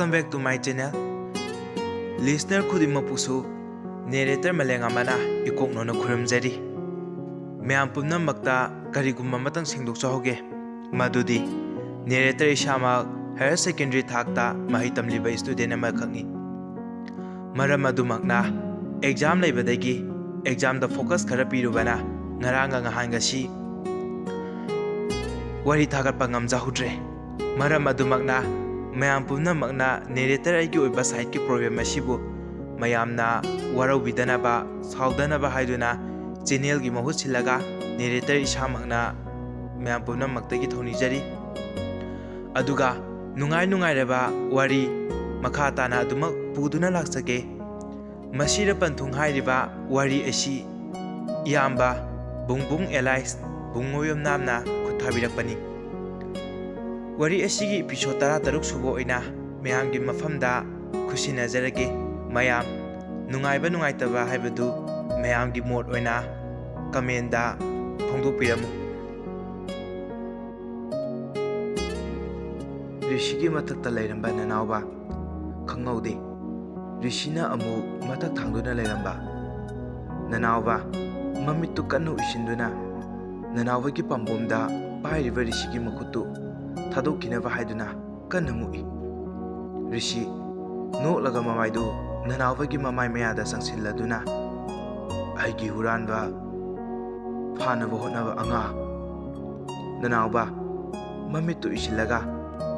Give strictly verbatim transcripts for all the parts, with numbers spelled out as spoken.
Welcome back to my channel. Listener ꯈꯨꯗꯤꯡꯃꯛꯄꯨꯁꯨ narrator ꯃꯂꯦꯡ ꯑꯃꯅ ꯏꯀꯣꯛꯅꯣꯅ ꯈꯨꯔꯨꯝꯖꯔꯤ꯫ ꯃꯌꯥꯝ ꯄꯨꯝꯅꯃꯛꯇ ꯀꯔꯤꯒꯨꯝꯕ ꯑꯃꯇꯪ ꯁꯦꯡꯗꯣꯛꯆꯍꯧꯒꯦ, ꯃꯗꯨꯗꯤ narrator ꯏꯁꯥꯃꯛ higher secondary ꯊꯥꯛꯇ ꯃꯍꯩ ꯇꯝꯂꯤꯕ student ꯑꯃꯈꯛꯅꯤ꯫ ꯃꯔꯝ ꯑꯗꯨꯃꯛꯅ exam ꯂꯩꯕꯗꯒꯤ examꯗ focus ꯈꯔ ꯄꯤꯔꯨꯕꯅ ꯉꯔꯥꯡꯒ ꯉꯍꯥꯟꯒꯁꯤ ꯋꯥꯔꯤ ꯊꯥꯒꯠꯄ ꯉꯝꯖꯍꯧꯗ꯭ꯔꯦ꯫ ꯃꯔꯝ ꯑꯗꯨꯃꯛꯅ ꯃꯌꯥꯝ ꯄꯨꯝꯅꯃꯛꯅ narrator ꯑꯩꯒꯤ ꯑꯣꯏꯕ sideꯀꯤ problem ꯑꯁꯤꯕꯨ ꯃꯌꯥꯝꯅ ꯋꯥꯔꯧꯕꯤꯗꯅꯕ, ꯁꯥꯎꯗꯅꯕ ꯍꯥꯏꯗꯨꯅ channelꯒꯤ ꯃꯍꯨꯠ ꯁꯤꯜꯂꯒ narrator ꯏꯁꯥꯃꯛꯅ ꯃꯌꯥꯝ ꯄꯨꯝꯅꯃꯛꯇꯒꯤ ꯊꯧꯅꯤꯖꯔꯤ꯫ ꯑꯗꯨꯒ ꯅꯨꯡꯉꯥꯏ ꯅꯨꯡꯉꯥꯏꯔꯕ ꯋꯥꯔꯤ ꯃꯈꯥ ꯇꯥꯅ ꯑꯗꯨꯃꯛ ꯄꯨꯗꯨꯅ ꯂꯥꯛꯆꯒꯦ꯫ ꯃꯁꯤꯗ ꯄꯟꯊꯨꯡ ꯍꯥꯏꯔꯤꯕ ꯋꯥꯔꯤ ꯑꯁꯤ ꯏꯌꯥꯝꯕ ꯕꯨꯡꯕꯨꯡ alias ꯕꯨꯡꯉꯣꯌꯣꯝ ꯅꯥꯝꯅ ꯈꯨꯠ ꯊꯥꯕꯤꯔꯛꯄꯅꯤ꯫ ꯋꯥꯔꯤ ꯑꯁꯤꯒꯤ episode ꯇꯔꯥꯇꯔꯨꯛ ꯁꯨꯕ ꯑꯣꯏꯅ ꯃꯌꯥꯝꯒꯤ ꯃꯐꯝꯗ ꯈꯨꯠꯁꯤꯟꯅꯖꯔꯒꯦ꯫ ꯃꯌꯥꯝ ꯅꯨꯡꯉꯥꯏꯕ ꯅꯨꯡꯉꯥꯏꯇꯕ ꯍꯥꯏꯕꯗꯨ ꯃꯌꯥꯝꯒꯤ ꯃꯣꯠ ꯑꯣꯏꯅ commentꯗ ꯐꯣꯡꯗꯣꯛꯄꯤꯔꯝꯃꯨ꯫ ꯔꯤꯁꯤꯒꯤ ꯃꯊꯛꯇ ꯂꯩꯔꯝꯕ ꯅꯅꯥꯎꯕ ꯈꯪꯍꯧꯗꯦ꯫ ꯔꯤꯁꯤꯅ ꯑꯃꯨꯛ ꯃꯊꯛ ꯊꯥꯡꯗꯨꯅ ꯂꯩꯔꯝꯕ꯫ ꯅꯅꯥꯎꯕ ꯃꯃꯤꯠꯇꯨ ꯀꯟꯅ ꯎꯏꯁꯤꯟꯗꯨꯅ ꯅꯅꯥꯎꯕꯒꯤ ꯄꯥꯝꯕꯣꯝꯗ ꯄꯥꯏꯔꯤꯕ ꯔꯤꯁꯤꯒꯤ ꯃꯈꯨꯠꯇꯨ ꯊꯥꯗꯣꯛꯈꯤꯅꯕ ꯍꯥꯏꯗꯨꯅ ꯀꯟꯅ ꯃꯨꯛꯏ꯫ ꯔꯤꯁꯤ ꯅꯣꯛꯂꯒ ꯃꯃꯥꯏꯗꯨ ꯅꯅꯥꯎꯕꯒꯤ ꯃꯃꯥꯏ ꯃꯌꯥꯗ ꯆꯪꯁꯤꯜꯂꯗꯨꯅ, "ꯑꯩꯒꯤ ꯍꯨꯔꯥꯟꯕ ꯐꯥꯅꯕ ꯍꯣꯠꯅꯕ ꯑꯉꯥꯡ!" ꯅꯅꯥꯎꯕ ꯃꯃꯤꯠꯇꯨ ꯎꯏꯁꯤꯜꯂꯒ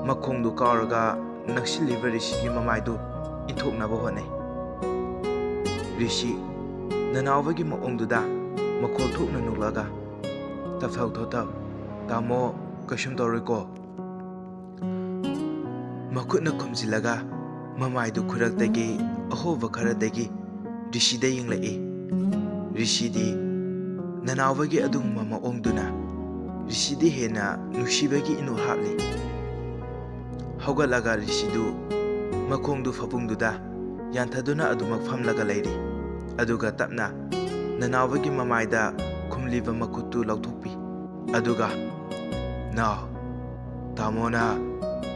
ꯃꯈꯣꯡꯗꯨ ꯀꯥꯎꯔꯒ ꯅꯛꯁꯤꯜꯂꯤꯕ ꯔꯤꯁꯤꯒꯤ ꯃꯃꯥꯏꯗꯨ ꯏꯟꯊꯣꯛꯅꯕ ꯍꯣꯠꯅꯩ꯫ ꯔꯤꯁꯤ ꯅꯅꯥꯎꯕꯒꯤ ꯃꯑꯣꯡꯗꯨꯗ ꯃꯈꯣꯜ ꯊꯣꯛꯅ ꯅꯣꯛꯂꯒ, "ꯇꯞꯊꯧ, ꯇꯞꯊꯧ, ꯇꯥꯃꯣ ꯀꯩꯁꯨꯝ ꯇꯧꯔꯣꯏꯀꯣ?" ꯃꯈꯨꯠꯅ ꯈꯨꯝꯖꯤꯜꯂꯒ ꯃꯃꯥꯏꯗꯨ ꯈꯨꯔꯛꯇꯒꯤ ꯑꯍꯣꯕ ꯈꯔꯗꯒꯤ ꯔꯤꯁꯤꯗ ꯌꯦꯡꯂꯛꯏ꯫ ꯔꯤꯁꯤꯗꯤ ꯅꯅꯥꯎꯕꯒꯤ ꯑꯗꯨꯒꯨꯝꯕ ꯃꯑꯣꯡꯗꯨꯅ ꯔꯤꯁꯤꯗꯤ ꯍꯦꯟꯅ ꯅꯨꯡꯁꯤꯕꯒꯤ ꯏꯅꯣꯠ ꯍꯥꯞꯂꯤ꯫ ꯍꯧꯒꯠꯂꯒ ꯔꯤꯁꯤꯗꯨ ꯃꯈꯣꯡꯗꯨ ꯐꯕꯨꯡꯗꯨꯗ ꯌꯥꯟꯊꯗꯨꯅ ꯑꯗꯨꯃꯛ ꯐꯝꯂꯒ ꯂꯩꯔꯤ꯫ ꯑꯗꯨꯒ ꯇꯞꯅ ꯅꯅꯥꯎꯕꯒꯤ ꯃꯃꯥꯏꯗ ꯈꯨꯝꯂꯤꯕ ꯃꯈꯨꯠꯇꯨ ꯂꯧꯊꯣꯛꯄꯤ꯫ ꯑꯗꯨꯒ, "ꯅꯥꯎ, ꯇꯥꯃꯣꯅ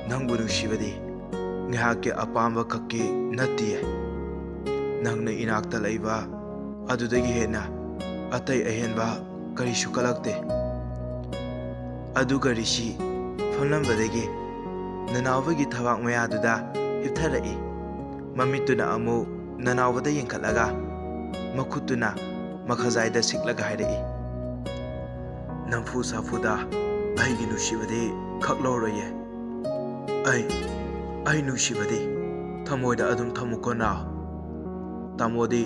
ꯅꯪꯕꯨ ꯅꯨꯡꯁꯤꯕꯗꯤ ꯉꯥꯏꯍꯥꯛꯀꯤ ꯑꯄꯥꯝꯕ ꯈꯛꯀꯤ ꯅꯠꯇꯤꯌꯦ꯫ ꯅꯪꯅ ꯏꯅꯥꯛꯇ ꯂꯩꯕ ꯑꯗꯨꯗꯒꯤ ꯍꯦꯟꯅ ꯑꯇꯩ ꯑꯍꯦꯟꯕ ꯀꯔꯤꯁꯨ ꯀꯜꯂꯛꯇꯦ꯫ ꯑꯗꯨꯒ ꯔꯤꯁꯤ ꯐꯝꯂꯝꯕꯗꯒꯤ ꯅꯅꯥꯎꯕꯒꯤ ꯊꯕꯥꯛ ꯃꯌꯥꯗꯨꯗ ꯍꯤꯞꯊꯔꯛꯏ꯫ ꯃꯃꯤꯠꯇꯨꯅ ꯑꯃꯨꯛ ꯅꯅꯥꯎꯕꯗ ꯌꯦꯡꯈꯠꯂꯒ ꯃꯈꯨꯠꯇꯨꯅ ꯃꯈꯖꯥꯏꯗ ꯁꯤꯛꯂꯒ ꯍꯥꯏꯔꯛꯏ, "ꯅꯝꯐꯨ ꯁꯥꯐꯨꯗ ꯑꯩꯒꯤ ꯅꯨꯡꯁꯤꯕꯗꯤ ꯈꯛ ꯂꯧꯔꯣꯏꯌꯦ꯫ ꯑꯩ, ꯑꯩ ꯅꯨꯡꯁꯤꯕꯗꯤ ꯊꯃꯣꯏꯗ ꯑꯗꯨꯝ ꯊꯝꯃꯨꯀꯣ ꯅꯥꯎ꯫ ꯇꯥꯃꯣꯗꯤ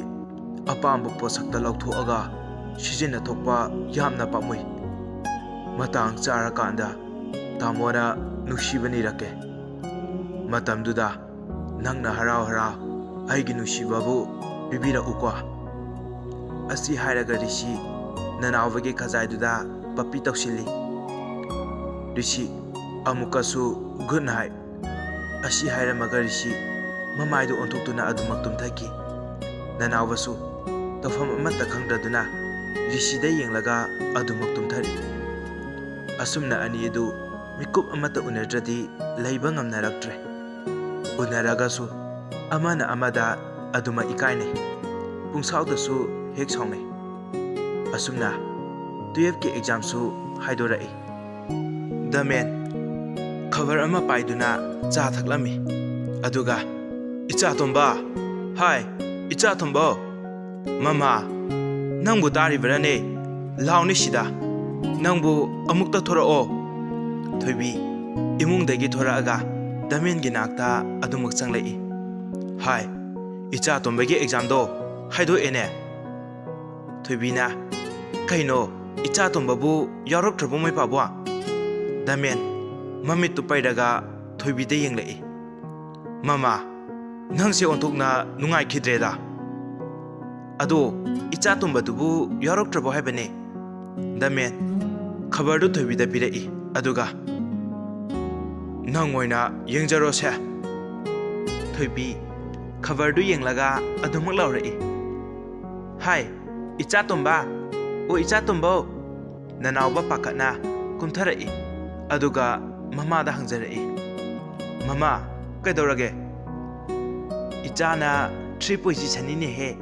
ꯑꯄꯥꯝꯕ ꯄꯣꯠꯁꯛꯇ ꯂꯧꯊꯣꯛꯑꯒ ꯁꯤꯖꯤꯟꯅꯊꯣꯛꯄ ꯌꯥꯝꯅ ꯄꯥꯝꯃꯨꯏ꯫ ꯃꯇꯥꯡ ꯆꯥꯔꯀꯥꯟꯗ ꯇꯥꯃꯣꯅ ꯅꯨꯡꯁꯤꯕ ꯅꯤꯔꯛꯀꯦ꯫ ꯃꯇꯝꯗꯨꯗ ꯅꯪꯅ ꯍꯔꯥꯎ ꯍꯔꯥꯎ ꯑꯩꯒꯤ ꯅꯨꯡꯁꯤꯕꯕꯨ ꯄꯤꯕꯤꯔꯛꯎꯀꯣ"꯫ ꯑꯁꯤ ꯍꯥꯏꯔꯒ ꯔꯤꯁꯤ ꯅꯅꯥꯎꯕꯒꯤ ꯈꯖꯥꯏꯗꯨꯗ ꯄꯞꯄꯤ ꯇꯧꯁꯤꯜꯂꯤ꯫ ꯔꯤꯁꯤ ꯑꯃꯨꯛꯀꯁꯨ "Good night" ꯑꯁꯤ ꯍꯥꯏꯔꯝꯃꯒ ꯔꯤꯁꯤ ꯃꯃꯥꯏꯗꯨ ꯑꯣꯟꯊꯣꯛꯇꯨꯅ ꯑꯗꯨꯃꯛ ꯇꯨꯝꯊꯈꯤ꯫ ꯅꯅꯥꯎꯕꯁꯨ ꯇꯧꯐꯝ ꯑꯃꯠꯇ ꯈꯪꯗ꯭ꯔꯗꯨꯅ ꯔꯤꯁꯤꯗ ꯌꯦꯡꯂꯒ ꯑꯗꯨꯃꯛ ꯇꯨꯝꯊꯔꯤ꯫ ꯑꯁꯨꯝꯅ ꯑꯅꯤ ꯑꯗꯨ ꯃꯤꯀꯨꯞ ꯑꯃꯠꯇ ꯎꯅꯗ꯭ꯔꯗꯤ ꯂꯩꯕ ꯉꯝꯅꯔꯛꯇ꯭ꯔꯦ꯫ ꯎꯅꯔꯒꯁꯨ ꯑꯃꯅ ꯑꯃꯗ ꯑꯗꯨꯃꯛ ꯏꯀꯥꯏꯅꯩ꯫ ꯄꯨꯡꯁꯥꯎꯗꯁꯨ ꯍꯦꯛ ꯁꯥꯎꯅꯩ꯫ ꯑꯁꯨꯝꯅ ꯇꯨꯌꯦꯜꯐꯀꯤ ꯑꯦꯛꯖꯥꯝꯁꯨ ꯍꯥꯏꯗꯣꯔꯛꯏ꯫ ꯗꯃꯦꯟ ꯈꯕꯔ ꯑꯃ ꯄꯥꯏꯗꯨꯅ ꯆꯥ ꯊꯛꯂꯝꯃꯤ꯫ ꯑꯗꯨꯒ, "ꯏꯆꯥꯇꯣꯝꯕ! ꯍꯥꯏ, ꯏꯆꯥꯇꯣꯝꯕ! ꯃꯃꯥ, ꯅꯪꯕꯨ ꯇꯥꯔꯤꯕ꯭ꯔꯥꯅꯦ? ꯂꯥꯎꯅꯦ ꯁꯤꯗ! ꯅꯪꯕꯨ ꯑꯃꯨꯛꯇ ꯊꯣꯔꯛꯑꯣ!" ꯊꯣꯏꯕꯤ ꯏꯃꯨꯡꯗꯒꯤ ꯊꯣꯔꯛꯑꯒ ꯗꯃꯦꯟꯒꯤ ꯅꯥꯛꯇ ꯑꯗꯨꯃꯛ ꯆꯪꯂꯛꯏ꯫ "ꯍꯥꯏ, ꯏꯆꯥꯇꯣꯝꯕꯒꯤ ꯑꯦꯛꯖꯥꯝꯗꯣ ꯍꯥꯏꯗꯣꯛꯑꯦꯅꯦ!" ꯊꯣꯏꯕꯤꯅ, "ꯀꯩꯅꯣ, ꯏꯆꯥꯇꯣꯝꯕꯕꯨ ꯌꯥꯎꯔꯛꯇ꯭ꯔꯕꯣ ꯃꯣꯏ ꯄꯥꯕꯣ?" ꯗꯃꯦꯟ ꯃꯃꯤꯠꯇꯨ ꯄꯩꯔꯒ ꯊꯣꯏꯕꯤꯗ ꯌꯦꯡꯂꯛꯏ꯫ "ꯃꯃꯥ, ꯅꯪꯁꯦ ꯑꯣꯟꯊꯣꯛꯅ ꯅꯨꯡꯉꯥꯏꯈꯤꯗ꯭ꯔꯦꯗ꯫ ꯑꯗꯣ, ꯏꯆꯥꯇꯣꯝꯕꯗꯨꯕꯨ ꯌꯥꯎꯔꯛꯇ꯭ꯔꯕꯣ ꯍꯥꯏꯕꯅꯦ?" ꯗꯃꯦꯟ ꯈꯕꯔꯗꯨ ꯊꯣꯏꯕꯤꯗ ꯄꯤꯔꯛꯏ꯫ ꯑꯗꯨꯒ, "ꯅꯪ ꯑꯣꯏꯅ ꯌꯦꯡꯖꯔꯣꯁꯦ꯫" ꯊꯣꯏꯕꯤ ꯈꯕꯔꯗꯨ ꯌꯦꯡꯂꯒ ꯑꯗꯨꯃꯛ ꯂꯥꯎꯔꯛꯏ꯫ "ꯍꯥꯏ, ꯏꯆꯥꯇꯣꯝꯕ! ꯑꯣ ꯏꯆꯥꯇꯣꯝꯕꯧ!" ꯅꯅꯥꯎꯕ ꯄꯥꯈꯠꯅ ꯀꯨꯝꯊꯔꯛꯏ꯫ ꯑꯗꯨꯒ ꯃꯃꯥꯗ ꯍꯪꯖꯔꯛꯏ, "ꯃꯃꯥ, ꯀꯩꯗꯧꯔꯒꯦ? ꯏꯆꯥꯅ ꯊ꯭ꯔꯤ ꯄꯣꯖꯤꯁꯟꯅꯤꯅꯦꯍꯦ꯫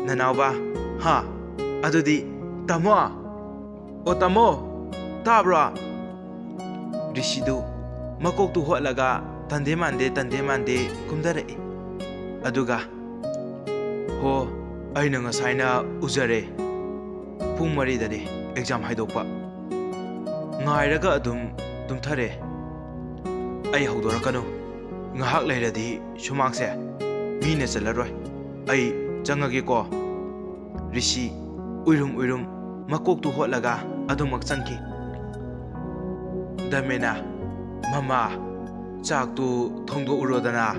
ꯅꯅꯥꯎꯕ, ꯍꯥ? ꯑꯗꯨꯗꯤ ꯇꯥꯃꯣ? ꯑꯣ ꯇꯥꯃꯣ, ꯇꯥꯕ꯭ꯔꯣ? ꯔꯤꯁꯤꯗꯨ ꯃꯀꯣꯛꯇꯨ ꯍꯣꯠꯂꯒ ꯇꯟꯗꯦ ꯃꯥꯟꯗꯦ, ꯇꯟꯗꯦ ꯃꯥꯟꯗꯦ ꯀꯨꯝꯊꯔꯛꯏ꯫ ꯑꯗꯨꯒ, ꯍꯣ, ꯑꯩꯅ ꯉꯁꯥꯏꯅ ꯎꯖꯔꯦ꯫ ꯄꯨꯡ ꯃꯔꯤꯗꯗꯤ ꯑꯦꯛꯖꯥꯝ ꯍꯥꯏꯗꯣꯛꯄ꯫ ꯉꯥꯏꯔꯒ ꯑꯗꯨꯝ ꯇꯨꯝꯊꯔꯦ꯫ ꯑꯩ ꯍꯧꯗꯣꯔꯛꯀꯅꯨ꯫ ꯉꯥꯏꯍꯥꯛ ꯂꯩꯔꯗꯤ ꯁꯨꯃꯥꯡꯁꯦ ꯃꯤꯅ ꯆꯜꯂꯔꯣꯏ꯫ ꯑꯩ ꯆꯪꯉꯒꯦꯀꯣ꯫ ꯔꯤꯁꯤ ꯎꯏꯔꯨꯝ ꯎꯏꯔꯨꯝ ꯃꯀꯣꯛꯇꯨ ꯍꯣꯠꯂꯒ ꯑꯗꯨꯃꯛ ꯆꯪꯈꯤ꯫ ꯗꯃꯦꯅ, "ꯃꯃꯥ, ꯆꯥꯛꯇꯨ ꯊꯣꯡꯗꯣꯛꯎꯔꯣꯗꯅ꯫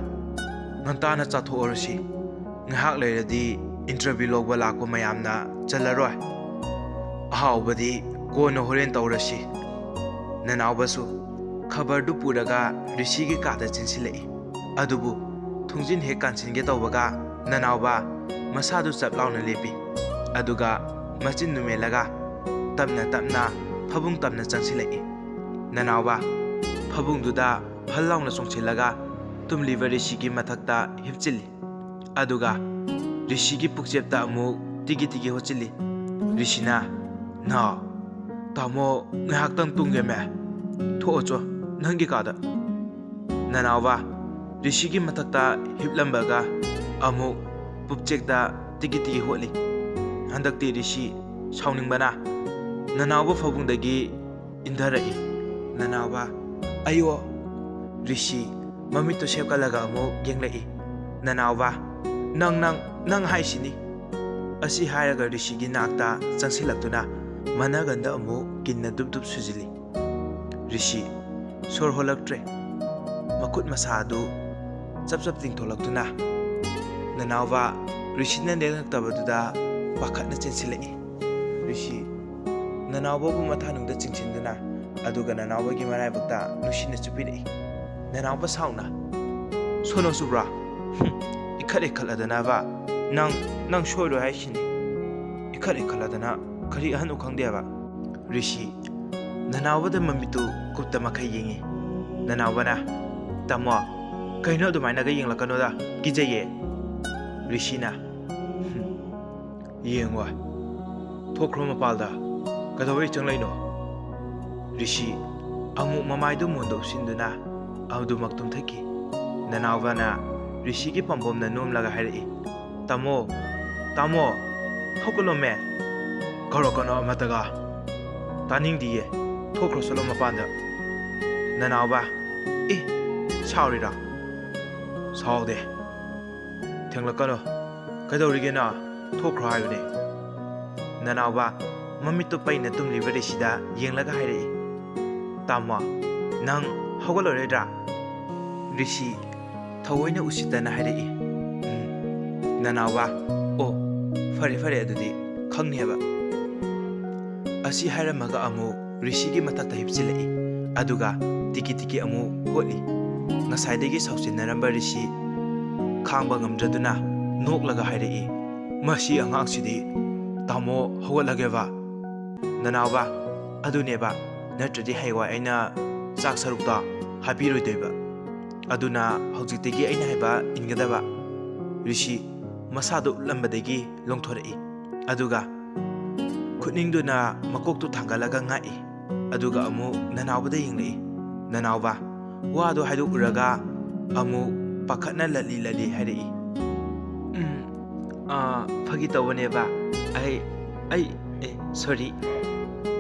ꯉꯟꯇꯥꯅ ꯆꯥꯊꯣꯛꯑꯔꯁꯤ꯫ ꯉꯥꯏꯍꯥꯛ ꯂꯩꯔꯗꯤ ꯏꯟꯇꯔꯚ꯭ꯌꯨ ꯂꯧꯕ ꯂꯥꯛꯄ ꯃꯌꯥꯝꯅ ꯆꯜꯂꯔꯣꯏ꯫ ꯑꯍꯥꯎꯕꯗꯤ ꯀꯣꯟꯅ ꯍꯣꯔꯦꯟ ꯇꯧꯔꯁꯤ꯫" ꯅꯅꯥꯎꯕꯁꯨ ꯈꯕꯔꯗꯨ ꯄꯨꯔꯒ ꯔꯤꯁꯤꯒꯤ ꯀꯥꯗ ꯆꯦꯟꯁꯤꯜꯂꯛꯏ꯫ ꯑꯗꯨꯕꯨ ꯊꯣꯡꯖꯤꯟ ꯍꯦꯛ ꯀꯥꯟꯁꯤꯟꯒꯦ ꯇꯧꯕꯒ ꯅꯅꯥꯎꯕ ꯃꯁꯥꯗꯨ ꯆꯞ ꯂꯥꯎꯅ ꯂꯦꯞꯄꯤ꯫ ꯑꯗꯨꯒ ꯃꯆꯤꯟ ꯅꯨꯃꯦꯜꯂꯒ ꯇꯞꯅ ꯇꯞꯅ ꯐꯃꯨꯡ ꯇꯝꯅ ꯆꯪꯁꯤꯜꯂꯛꯏ꯫ ꯅꯅꯥꯎꯕ ꯐꯃꯨꯡꯗꯨꯗ ꯐꯜ ꯂꯥꯎꯅ ꯆꯣꯡꯁꯤꯜꯂꯒ ꯇꯨꯝꯂꯤꯕ ꯔꯤꯁꯤꯒꯤ ꯃꯊꯛꯇ ꯍꯤꯞꯆꯤꯜꯂꯤ꯫ ꯑꯗꯨꯒ ꯔꯤꯁꯤꯒꯤ ꯄꯨꯛꯆꯦꯞꯇ ꯑꯃꯨꯛ ꯇꯤꯒꯤ ꯇꯤꯒꯤ ꯍꯣꯠꯆꯤꯜꯂꯤ꯫ ꯔꯤꯁꯤꯅ, "ꯅꯥꯎ, ꯇꯥꯃꯣ ꯉꯥꯏꯍꯥꯛꯇꯪ ꯇꯨꯝꯒꯦꯃꯦ꯫ ꯊꯣꯛꯑꯣ ꯆꯣ, ꯅꯪꯒꯤ ꯀꯥꯗ꯫" ꯅꯅꯥꯎꯕ ꯔꯤꯁꯤꯒꯤ ꯃꯊꯛꯇ ꯍꯤꯞꯂꯝꯕꯒ ꯑꯃꯨꯛ ꯄꯨꯛꯆꯦꯛꯇ ꯇꯤꯒꯤ ꯇꯤꯒꯤ ꯍꯣꯠꯂꯤ꯫ ꯍꯟꯗꯛꯇꯤ ꯔꯤꯁꯤ ꯁꯥꯎꯅꯤꯡꯕꯅ ꯅꯅꯥꯎꯕ ꯐꯃꯨꯡꯗꯒꯤ ꯏꯟꯊꯔꯛꯏ꯫ ꯅꯅꯥꯎꯕ, "ꯑꯌꯣ!" ꯔꯤꯁꯤ ꯃꯃꯤꯠꯇꯨ ꯁꯦꯞꯀꯠꯂꯒ ꯑꯃꯨꯛ ꯌꯦꯡꯂꯛꯏ꯫ ꯅꯅꯥꯎꯕ, "ꯅꯪ, ꯅꯪ, ꯅꯪ ꯍꯥꯏꯁꯤꯅꯤ!" ꯑꯁꯤ ꯍꯥꯏꯔꯒ ꯔꯤꯁꯤꯒꯤ ꯅꯥꯛꯇ ꯆꯪꯁꯤꯜꯂꯛꯇꯨꯅ ꯃꯅꯒꯟꯗ ꯑꯃꯨꯛ ꯀꯤꯟꯅ ꯗꯨꯞ ꯗꯨꯞ ꯁꯨꯖꯤꯜꯂꯤ꯫ ꯔꯤꯁꯤ ꯁꯣꯔ ꯍꯣꯜꯂꯛꯇ꯭ꯔꯦ꯫ ꯃꯈꯨꯠ ꯃꯁꯥ ꯑꯗꯨ ꯆꯞ ꯆꯞ ꯇꯤꯡꯊꯣꯛꯂꯛꯇꯨꯅ ꯅꯅꯥꯎꯕ ꯔꯤꯁꯤꯅ ꯂꯦꯡꯂꯛꯇꯕꯗꯨꯗ ꯄꯥꯈꯠꯅ ꯆꯦꯟꯁꯤꯜꯂꯛꯏ꯫ ꯔꯤꯁꯤ ꯅꯅꯥꯎꯕꯕꯨ ꯃꯊꯥꯅꯨꯡꯗ ꯆꯤꯡꯁꯤꯟꯗꯨꯅ ꯑꯗꯨꯒ ꯅꯅꯥꯎꯕꯒꯤ ꯃꯔꯥꯏꯕꯛꯇ ꯅꯨꯡꯁꯤꯅ ꯆꯨꯞꯄꯤꯔꯛꯏ꯫ ꯅꯅꯥꯎꯕ ꯁꯥꯎꯅ, "ꯁꯣꯅꯣ ꯆꯨꯕ꯭ꯔꯥ? ꯍꯨꯝ, ꯏꯈꯠ ꯏꯈꯠꯂꯗꯅꯕ꯫ ꯅꯪ, ꯅꯪ ꯁꯣꯏꯔꯣꯏ ꯍꯥꯏꯁꯤꯅꯤ꯫ ꯏꯈꯠ ꯏꯈꯠꯂꯗꯅ ꯀꯔꯤ ꯑꯍꯟꯅꯣ ꯈꯪꯗꯦꯕ?" ꯔꯤꯁꯤ ꯅꯅꯥꯎꯕꯗ ꯃꯃꯤꯠꯇꯨ ꯀꯨꯞꯇ ꯃꯈꯩ ꯌꯦꯡꯉꯤ꯫ ꯅꯅꯥꯎꯕꯅ, "ꯇꯥꯃꯣ, "ꯀꯩꯅꯣ, ꯑꯗꯨꯃꯥꯏꯅꯒ ꯌꯦꯡꯂꯛꯀꯅꯣꯗ, ꯀꯤꯖꯩꯌꯦ꯫" ꯔꯤꯁꯤꯅ, "ꯍꯨꯝ, ꯌꯦꯡꯉꯣ, ꯊꯣꯛꯈ꯭ꯔꯣ ꯃꯄꯥꯜꯗ꯫ ꯀꯩꯗꯧꯕꯩ ꯆꯪꯂꯛꯏꯅꯣ?" ꯔꯤꯁꯤ ꯑꯃꯨꯛ ꯃꯃꯥꯏꯗꯨ ꯃꯣꯟꯗ ꯎꯞꯁꯤꯟꯗꯨꯅ ꯑꯗꯨꯃꯛ ꯇꯨꯝꯊꯈꯤ꯫ ꯅꯅꯥꯎꯕꯅ ꯔꯤꯁꯤꯒꯤ ꯄꯥꯝꯕꯣꯝꯅ ꯅꯣꯝꯂꯒ ꯍꯥꯏꯔꯛꯏ, "ꯇꯥꯃꯣ, ꯇꯥꯃꯣ, ꯍꯧꯒꯠꯂꯣꯃꯦ꯫ ꯀꯧꯔꯛꯀꯅꯣ ꯑꯃꯠꯇꯒ꯫ ꯇꯥꯅꯤꯡꯗꯤꯌꯦ꯫ ꯊꯣꯛꯈ꯭ꯔꯣ ꯆꯠꯂꯣ ꯃꯄꯥꯟꯗ꯫" ꯅꯅꯥꯎꯕ, "ꯑꯦ, ꯁꯥꯎꯔꯤꯔꯥ?" "ꯁꯥꯎꯗꯦ꯫ ꯊꯦꯡꯂꯛꯀꯅꯨ꯫ ꯀꯩꯗꯧꯔꯤꯒꯦ ꯅꯪ? ꯊꯣꯛꯈ꯭ꯔꯣ ꯍꯥꯏꯕꯅꯦ꯫" ꯅꯅꯥꯎꯕ ꯃꯃꯤꯠꯇꯨ ꯄꯩꯅ ꯇꯨꯝꯂꯤꯕ ꯔꯤꯁꯤꯗ ꯌꯦꯡꯂꯒ ꯍꯥꯏꯔꯛꯏ, "ꯇꯥꯃꯣ, ꯅꯪ ꯍꯧꯒꯠꯂꯔꯣꯏꯗ꯭ꯔꯥ?" ꯔꯤꯁꯤ ꯊꯑꯣꯏꯅ ꯎꯁꯤꯠꯇꯅ ꯍꯥꯏꯔꯛꯏ, "ꯎꯝ꯫" ꯅꯅꯥꯎꯕ, "ꯑꯣ, ꯐꯔꯦ, ꯐꯔꯦ, ꯑꯗꯨꯗꯤ ꯈꯪꯅꯦꯕ꯫" ꯑꯁꯤ ꯍꯥꯏꯔꯝꯃꯒ ꯑꯃꯨꯛ ꯔꯤꯁꯤꯒꯤ ꯃꯊꯛꯇ ꯍꯤꯞꯆꯤꯜꯂꯛꯏ, ꯑꯗꯨꯒ ꯇꯤꯀꯤ ꯇꯤꯀꯤ ꯑꯃꯨꯛ ꯍꯣꯠꯂꯤ꯫ ꯉꯁꯥꯏꯗꯒꯤ ꯁꯥꯎꯁꯤꯟꯅꯔꯝꯕ ꯔꯤꯁꯤ ꯈꯥꯡꯕ ꯉꯝꯗ꯭ꯔꯗꯨꯅ ꯅꯣꯛꯂꯒ ꯍꯥꯏꯔꯛꯏ, "ꯃꯁꯤ ꯑꯉꯥꯡꯁꯤꯗꯤ꯫ ꯇꯥꯃꯣ, ꯍꯧꯒꯠꯂꯒꯦꯕ꯫" ꯅꯅꯥꯎꯕ, "ꯑꯗꯨꯅꯦꯕ, ꯅꯠꯇ꯭ꯔꯗꯤ ꯍꯌꯦꯡꯋꯥꯏ ꯑꯩꯅ ꯆꯥꯛ ꯁꯔꯨꯛꯇꯣ ꯍꯥꯞꯄꯤꯔꯣꯏꯗꯣꯏꯕ꯫ ꯑꯗꯨꯅ ꯍꯧꯖꯤꯛꯇꯒꯤ ꯑꯩꯅ ꯍꯥꯏꯕ ꯏꯟꯒꯗꯕ꯫" ꯔꯤꯁꯤ ꯃꯁꯥꯗꯨ ꯎꯠꯂꯝꯕꯗꯒꯤ ꯂꯣꯡꯊꯣꯔꯛꯏ, ꯑꯗꯨꯒ ꯈꯨꯠꯅꯤꯡꯗꯨꯅ ꯃꯀꯣꯛꯇꯨ ꯊꯥꯡꯒꯠꯂꯒ ꯉꯥꯛꯏ, ꯑꯗꯨꯒ ꯑꯃꯨꯛ ꯅꯅꯥꯎꯕꯗ ꯌꯦꯡꯂꯛꯏ꯫ ꯅꯅꯥꯎꯕ, ꯋꯥꯗꯨ ꯍꯥꯏꯗꯣꯛꯎꯔꯒ ꯑꯃꯨꯛ ꯄꯥꯈꯠꯅ ꯂꯠꯂꯤ ꯂꯠꯂꯤ ꯍꯥꯏꯔꯛꯏ, "ꯎꯝ, ꯑꯥ, ꯐꯥꯒꯤ ꯇꯧꯕꯅꯦꯕ꯫ ꯑꯩ, ꯑꯩ, ꯑꯦ, ꯁꯣꯔꯤ꯫"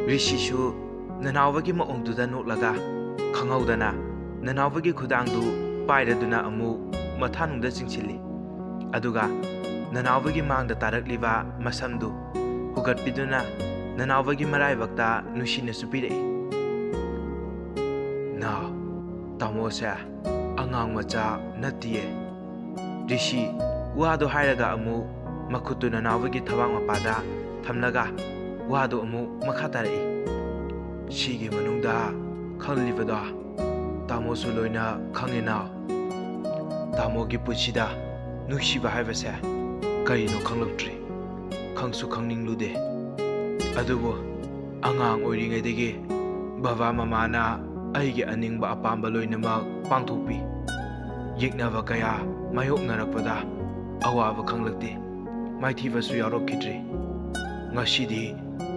ꯔꯤꯁꯤꯁꯨ ꯅꯅꯥꯎꯕꯒꯤ ꯃꯑꯣꯡꯗꯨꯗ ꯅꯣꯛꯂꯒ ꯈꯪꯍꯧꯗꯅ ꯅꯅꯥꯎꯕꯒꯤ ꯈꯨꯗꯥꯡꯗꯨ ꯄꯥꯏꯔꯗꯨꯅ ꯑꯃꯨꯛ ꯃꯊꯥꯅꯨꯡꯗ ꯆꯤꯡꯁꯤꯜꯂꯤ꯫ ꯑꯗꯨꯒ ꯅꯅꯥꯎꯕꯒꯤ ꯃꯥꯡꯗ ꯇꯥꯔꯛꯂꯤꯕ ꯃꯁꯝꯗꯨ ꯍꯨꯒꯠꯄꯤꯗꯨꯅ ꯅꯅꯥꯎꯕꯒꯤ ꯃꯔꯥꯏꯕꯛꯇ ꯅꯨꯡꯁꯤꯅꯁꯨ ꯄꯤꯔꯛꯏ꯫ "ꯅꯥꯎ, ꯇꯥꯃꯣꯁꯦ ꯑꯉꯥꯡ ꯃꯆꯥ ꯅꯠꯇꯤꯌꯦ꯫" ꯔꯤꯁꯤ ꯋꯥꯗꯨ ꯍꯥꯏꯔꯒ ꯑꯃꯨꯛ ꯃꯈꯨꯠꯇꯨ ꯅꯅꯥꯎꯕꯒꯤ ꯊꯕꯥꯛ ꯃꯄꯥꯗ ꯊꯝꯂꯒ ꯋꯥꯗꯨ ꯑꯃꯨꯛ ꯃꯈꯥ ꯇꯥꯔꯛꯏ, "ꯁꯤꯒꯤ ꯃꯅꯨꯡꯗ ꯈꯜꯂꯤꯕꯗꯣ ꯇꯥꯃꯣꯁꯨ ꯂꯣꯏꯅ ꯈꯪꯉꯦ ꯅꯥꯎ꯫ ꯇꯥꯃꯣꯒꯤ ꯄꯨꯟꯁꯤꯗ ꯅꯨꯡꯁꯤꯕ ꯍꯥꯏꯕꯁꯦ ꯀꯔꯤꯅꯣ ꯈꯪꯂꯛꯇ꯭ꯔꯤ, ꯈꯪꯁꯨ ꯈꯪꯅꯤꯡꯂꯨꯗꯦ꯫ ꯑꯗꯨꯕꯨ ꯑꯉꯥꯡ ꯑꯣꯏꯔꯤꯉꯩꯗꯒꯤ ꯕꯕꯥ ꯃꯃꯥꯅ ꯑꯩꯒꯤ ꯑꯅꯤꯡꯕ ꯑꯄꯥꯝꯕ ꯂꯣꯏꯅꯃꯛ ꯄꯥꯡꯊꯣꯛꯄꯤ꯫ ꯌꯦꯛꯅꯕ ꯀꯌꯥ ꯃꯥꯌꯣꯛꯅꯔꯛꯄꯗ ꯑꯋꯥꯕ ꯈꯪꯂꯛꯇꯦ꯫ ꯃꯥꯏꯊꯤꯕꯁꯨ ꯌꯥꯎꯔꯛꯈꯤꯗ꯭ꯔꯤ꯫ ꯉꯁꯤꯗꯤ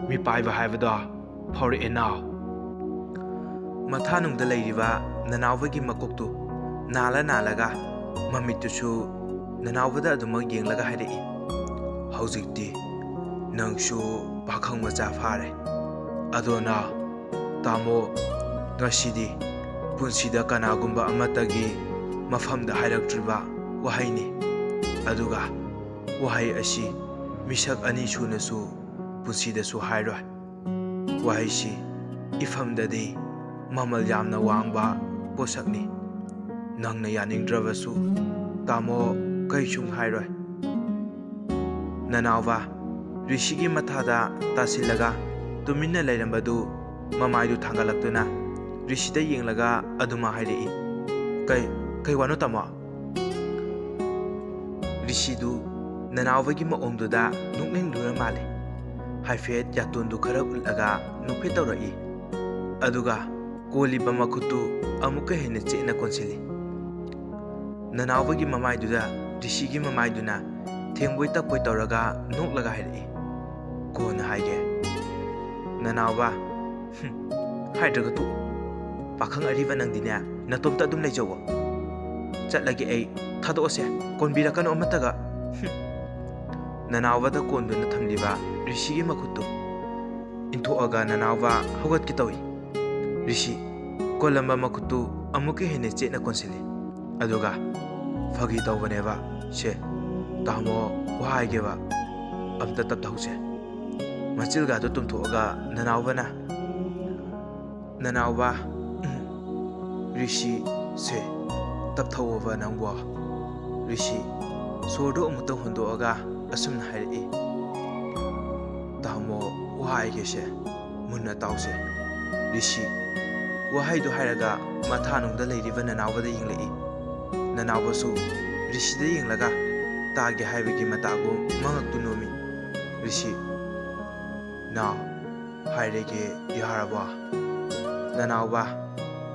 ꯃꯤꯄꯥꯏꯕ ꯍꯥꯏꯕꯗꯣ ꯐꯥꯎꯔꯛꯑꯦ ꯅꯥꯎ꯫ ꯃꯊꯥꯅꯨꯡꯗ ꯂꯩꯔꯤꯕ ꯅꯅꯥꯎꯕꯒꯤ ꯃꯀꯣꯛꯇꯨ ꯅꯥꯜꯂ ꯅꯥꯜꯂꯒ ꯃꯃꯤꯠꯇꯨꯁꯨ ꯅꯅꯥꯎꯕꯗ ꯑꯗꯨꯃꯛ ꯌꯦꯡꯂꯒ ꯍꯥꯏꯔꯛꯏ, "ꯍꯧꯖꯤꯛꯇꯤ ꯅꯪꯁꯨ ꯄꯥꯈꯪ ꯃꯆꯥ ꯐꯥꯔꯦ꯫ ꯑꯗꯣ ꯅꯥꯎ, ꯇꯥꯃꯣ, ꯉꯁꯤꯗꯤ ꯄꯨꯟꯁꯤꯗ ꯀꯅꯥꯒꯨꯝꯕ ꯑꯃꯠꯇꯒꯤ ꯃꯐꯝꯗ ꯍꯥꯏꯔꯛꯇ꯭ꯔꯤꯕ ꯋꯥꯍꯩꯅꯤ꯫ ꯑꯗꯨꯒ ꯋꯥꯍꯩ ꯑꯁꯤ ꯃꯤꯁꯛ ꯑꯅꯤ ꯁꯨꯅꯁꯨ ꯄꯨꯟꯁꯤꯗꯁꯨ ꯍꯥꯏꯔꯣꯏ꯫ ꯋꯥꯍꯩꯁꯤ ꯏꯐꯝꯗꯗꯤ ꯃꯃꯜ ꯌꯥꯝꯅ ꯋꯥꯡꯕ ꯄꯣꯠꯁꯛꯅꯤ꯫ ꯅꯪꯅ ꯌꯥꯅꯤꯡꯗ꯭ꯔꯕꯁꯨ ꯇꯥꯃꯣ ꯀꯩꯁꯨꯝ ꯍꯥꯏꯔꯣꯏ꯫" ꯅꯅꯥꯎꯕ ꯔꯤꯁꯤꯒꯤ ꯃꯊꯥꯗ ꯇꯥꯁꯤꯜꯂꯒ ꯇꯨꯃꯤꯟꯅ ꯂꯩꯔꯝꯕꯗꯨ ꯃꯃꯥꯏꯗꯨ ꯊꯥꯡꯒꯠꯂꯛꯇꯨꯅ ꯔꯤꯁꯤꯗ ꯌꯦꯡꯂꯒ ꯑꯗꯨꯃ ꯍꯥꯏꯔꯛꯏ, "ꯀꯩ, ꯀꯩ ꯋꯥꯅꯣ ꯇꯥꯃꯣ?" ꯔꯤꯁꯤꯗꯨ ꯅꯅꯥꯎꯕꯒꯤ ꯃꯑꯣꯡꯗꯨꯗ ꯅꯣꯛꯅꯤꯡꯂꯨꯔ ꯃꯥꯜꯂꯦ꯫ ꯍꯥꯏꯐꯦꯠ ꯌꯥꯇꯣꯟꯗꯨ ꯈꯔ ꯎꯠꯂꯒ ꯅꯣꯛꯐꯦꯠ ꯇꯧꯔꯛꯏ꯫ ꯑꯗꯨꯒ ꯀꯣꯜꯂꯤꯕ ꯃꯈꯨꯠꯇꯨ ꯑꯃꯨꯛꯀ ꯍꯦꯟꯅ ꯆꯦꯠꯅ ꯀꯣꯟꯁꯤꯜꯂꯤ꯫ ꯅꯅꯥꯎꯕꯒꯤ ꯃꯃꯥꯏꯗꯨꯗ ꯔꯤꯁꯤꯒꯤ ꯃꯃꯥꯏꯗꯨꯅ ꯊꯦꯡꯕꯣꯏ ꯇꯛꯄꯣꯏ ꯇꯧꯔꯒ ꯅꯣꯛꯂꯒ ꯍꯥꯏꯔꯛꯏ, "ꯀꯣꯟꯅ ꯍꯥꯏꯒꯦ ꯅꯅꯥꯎꯕ꯫" "ꯍꯨꯝ, ꯍꯥꯏꯗ꯭ꯔꯒ ꯇꯣꯛꯎ꯫ ꯄꯥꯈꯪ ꯑꯔꯤꯕ ꯅꯪꯗꯤꯅꯦ, ꯅꯇꯣꯝꯇ ꯑꯗꯨꯝ ꯂꯩꯖꯧꯋꯣ꯫ ꯆꯠꯂꯒꯦ ꯑꯩ, ꯊꯥꯗꯣꯛꯑꯁꯦ, ꯀꯣꯟꯕꯤꯔꯛꯀꯅꯨ ꯑꯃꯠꯇꯒ꯫" ꯍꯨꯝ꯫ ꯅꯅꯥꯎꯕꯗ ꯀꯣꯟꯗꯨꯅ ꯊꯝꯂꯤꯕ ꯔꯤꯁꯤꯒꯤ ꯃꯈꯨꯠꯇꯨ ꯏꯟꯊꯣꯛꯑꯒ ꯅꯅꯥꯎꯕ ꯍꯧꯒꯠꯀꯦ ꯇꯧꯏ꯫ ꯔꯤꯁꯤ ꯀꯣꯜꯂꯝꯕ ꯃꯈꯨꯠꯇꯨ ꯑꯃꯨꯛꯀ ꯍꯦꯟꯅ ꯆꯦꯠꯅ ꯀꯣꯟꯁꯤꯜꯂꯤ꯫ ꯑꯗꯨꯒ, "ꯐꯥꯒꯤ ꯇꯧꯕꯅꯦꯕ꯫ ꯁꯦ, ꯇꯥꯃꯣ ꯋꯥ ꯍꯥꯏꯒꯦꯕ, ꯑꯝꯇ ꯇꯞꯊꯧꯁꯦ꯫" ꯃꯆꯤꯜꯒꯗꯨ ꯇꯨꯝꯊꯣꯛꯑꯒ ꯅꯅꯥꯎꯕꯅ, "ꯅꯅꯥꯎꯕ, ꯎꯝ, ꯔꯤꯁꯤ, ꯁꯦ, ꯇꯞꯊꯧꯑꯣꯕ ꯅꯪꯕꯣ꯫" ꯔꯤꯁꯤ ꯁꯣꯔꯗꯨ ꯑꯃꯨꯛꯇ ꯍꯣꯟꯗꯣꯛꯑꯒ ꯑꯁꯨꯝꯅ ꯍꯥꯏꯔꯛꯏ, "ꯇꯥꯃꯣ ꯋꯥ ꯍꯥꯏꯒꯦꯁꯦ, ꯃꯨꯟꯅ ꯇꯥꯎꯁꯦ꯫" ꯔꯤꯁꯤ ꯋꯥꯍꯩꯗꯨ ꯍꯥꯏꯔꯒ ꯃꯊꯥꯅꯨꯡꯗ ꯂꯩꯔꯤꯕ ꯅꯅꯥꯎꯕꯗ ꯌꯦꯡꯂꯛꯏ꯫ ꯅꯅꯥꯎꯕꯁꯨ ꯔꯤꯁꯤꯗ ꯌꯦꯡꯂꯒ ꯇꯥꯒꯦ ꯍꯥꯏꯕꯒꯤ ꯃꯇꯥꯒꯨꯝ ꯃꯉꯛꯇꯨ ꯅꯣꯝꯃꯤ꯫ ꯔꯤꯁꯤ, "ꯅꯥꯎ, ꯍꯥꯏꯔꯒꯦ ꯌꯥꯔꯕꯣ?" ꯅꯅꯥꯎꯕ,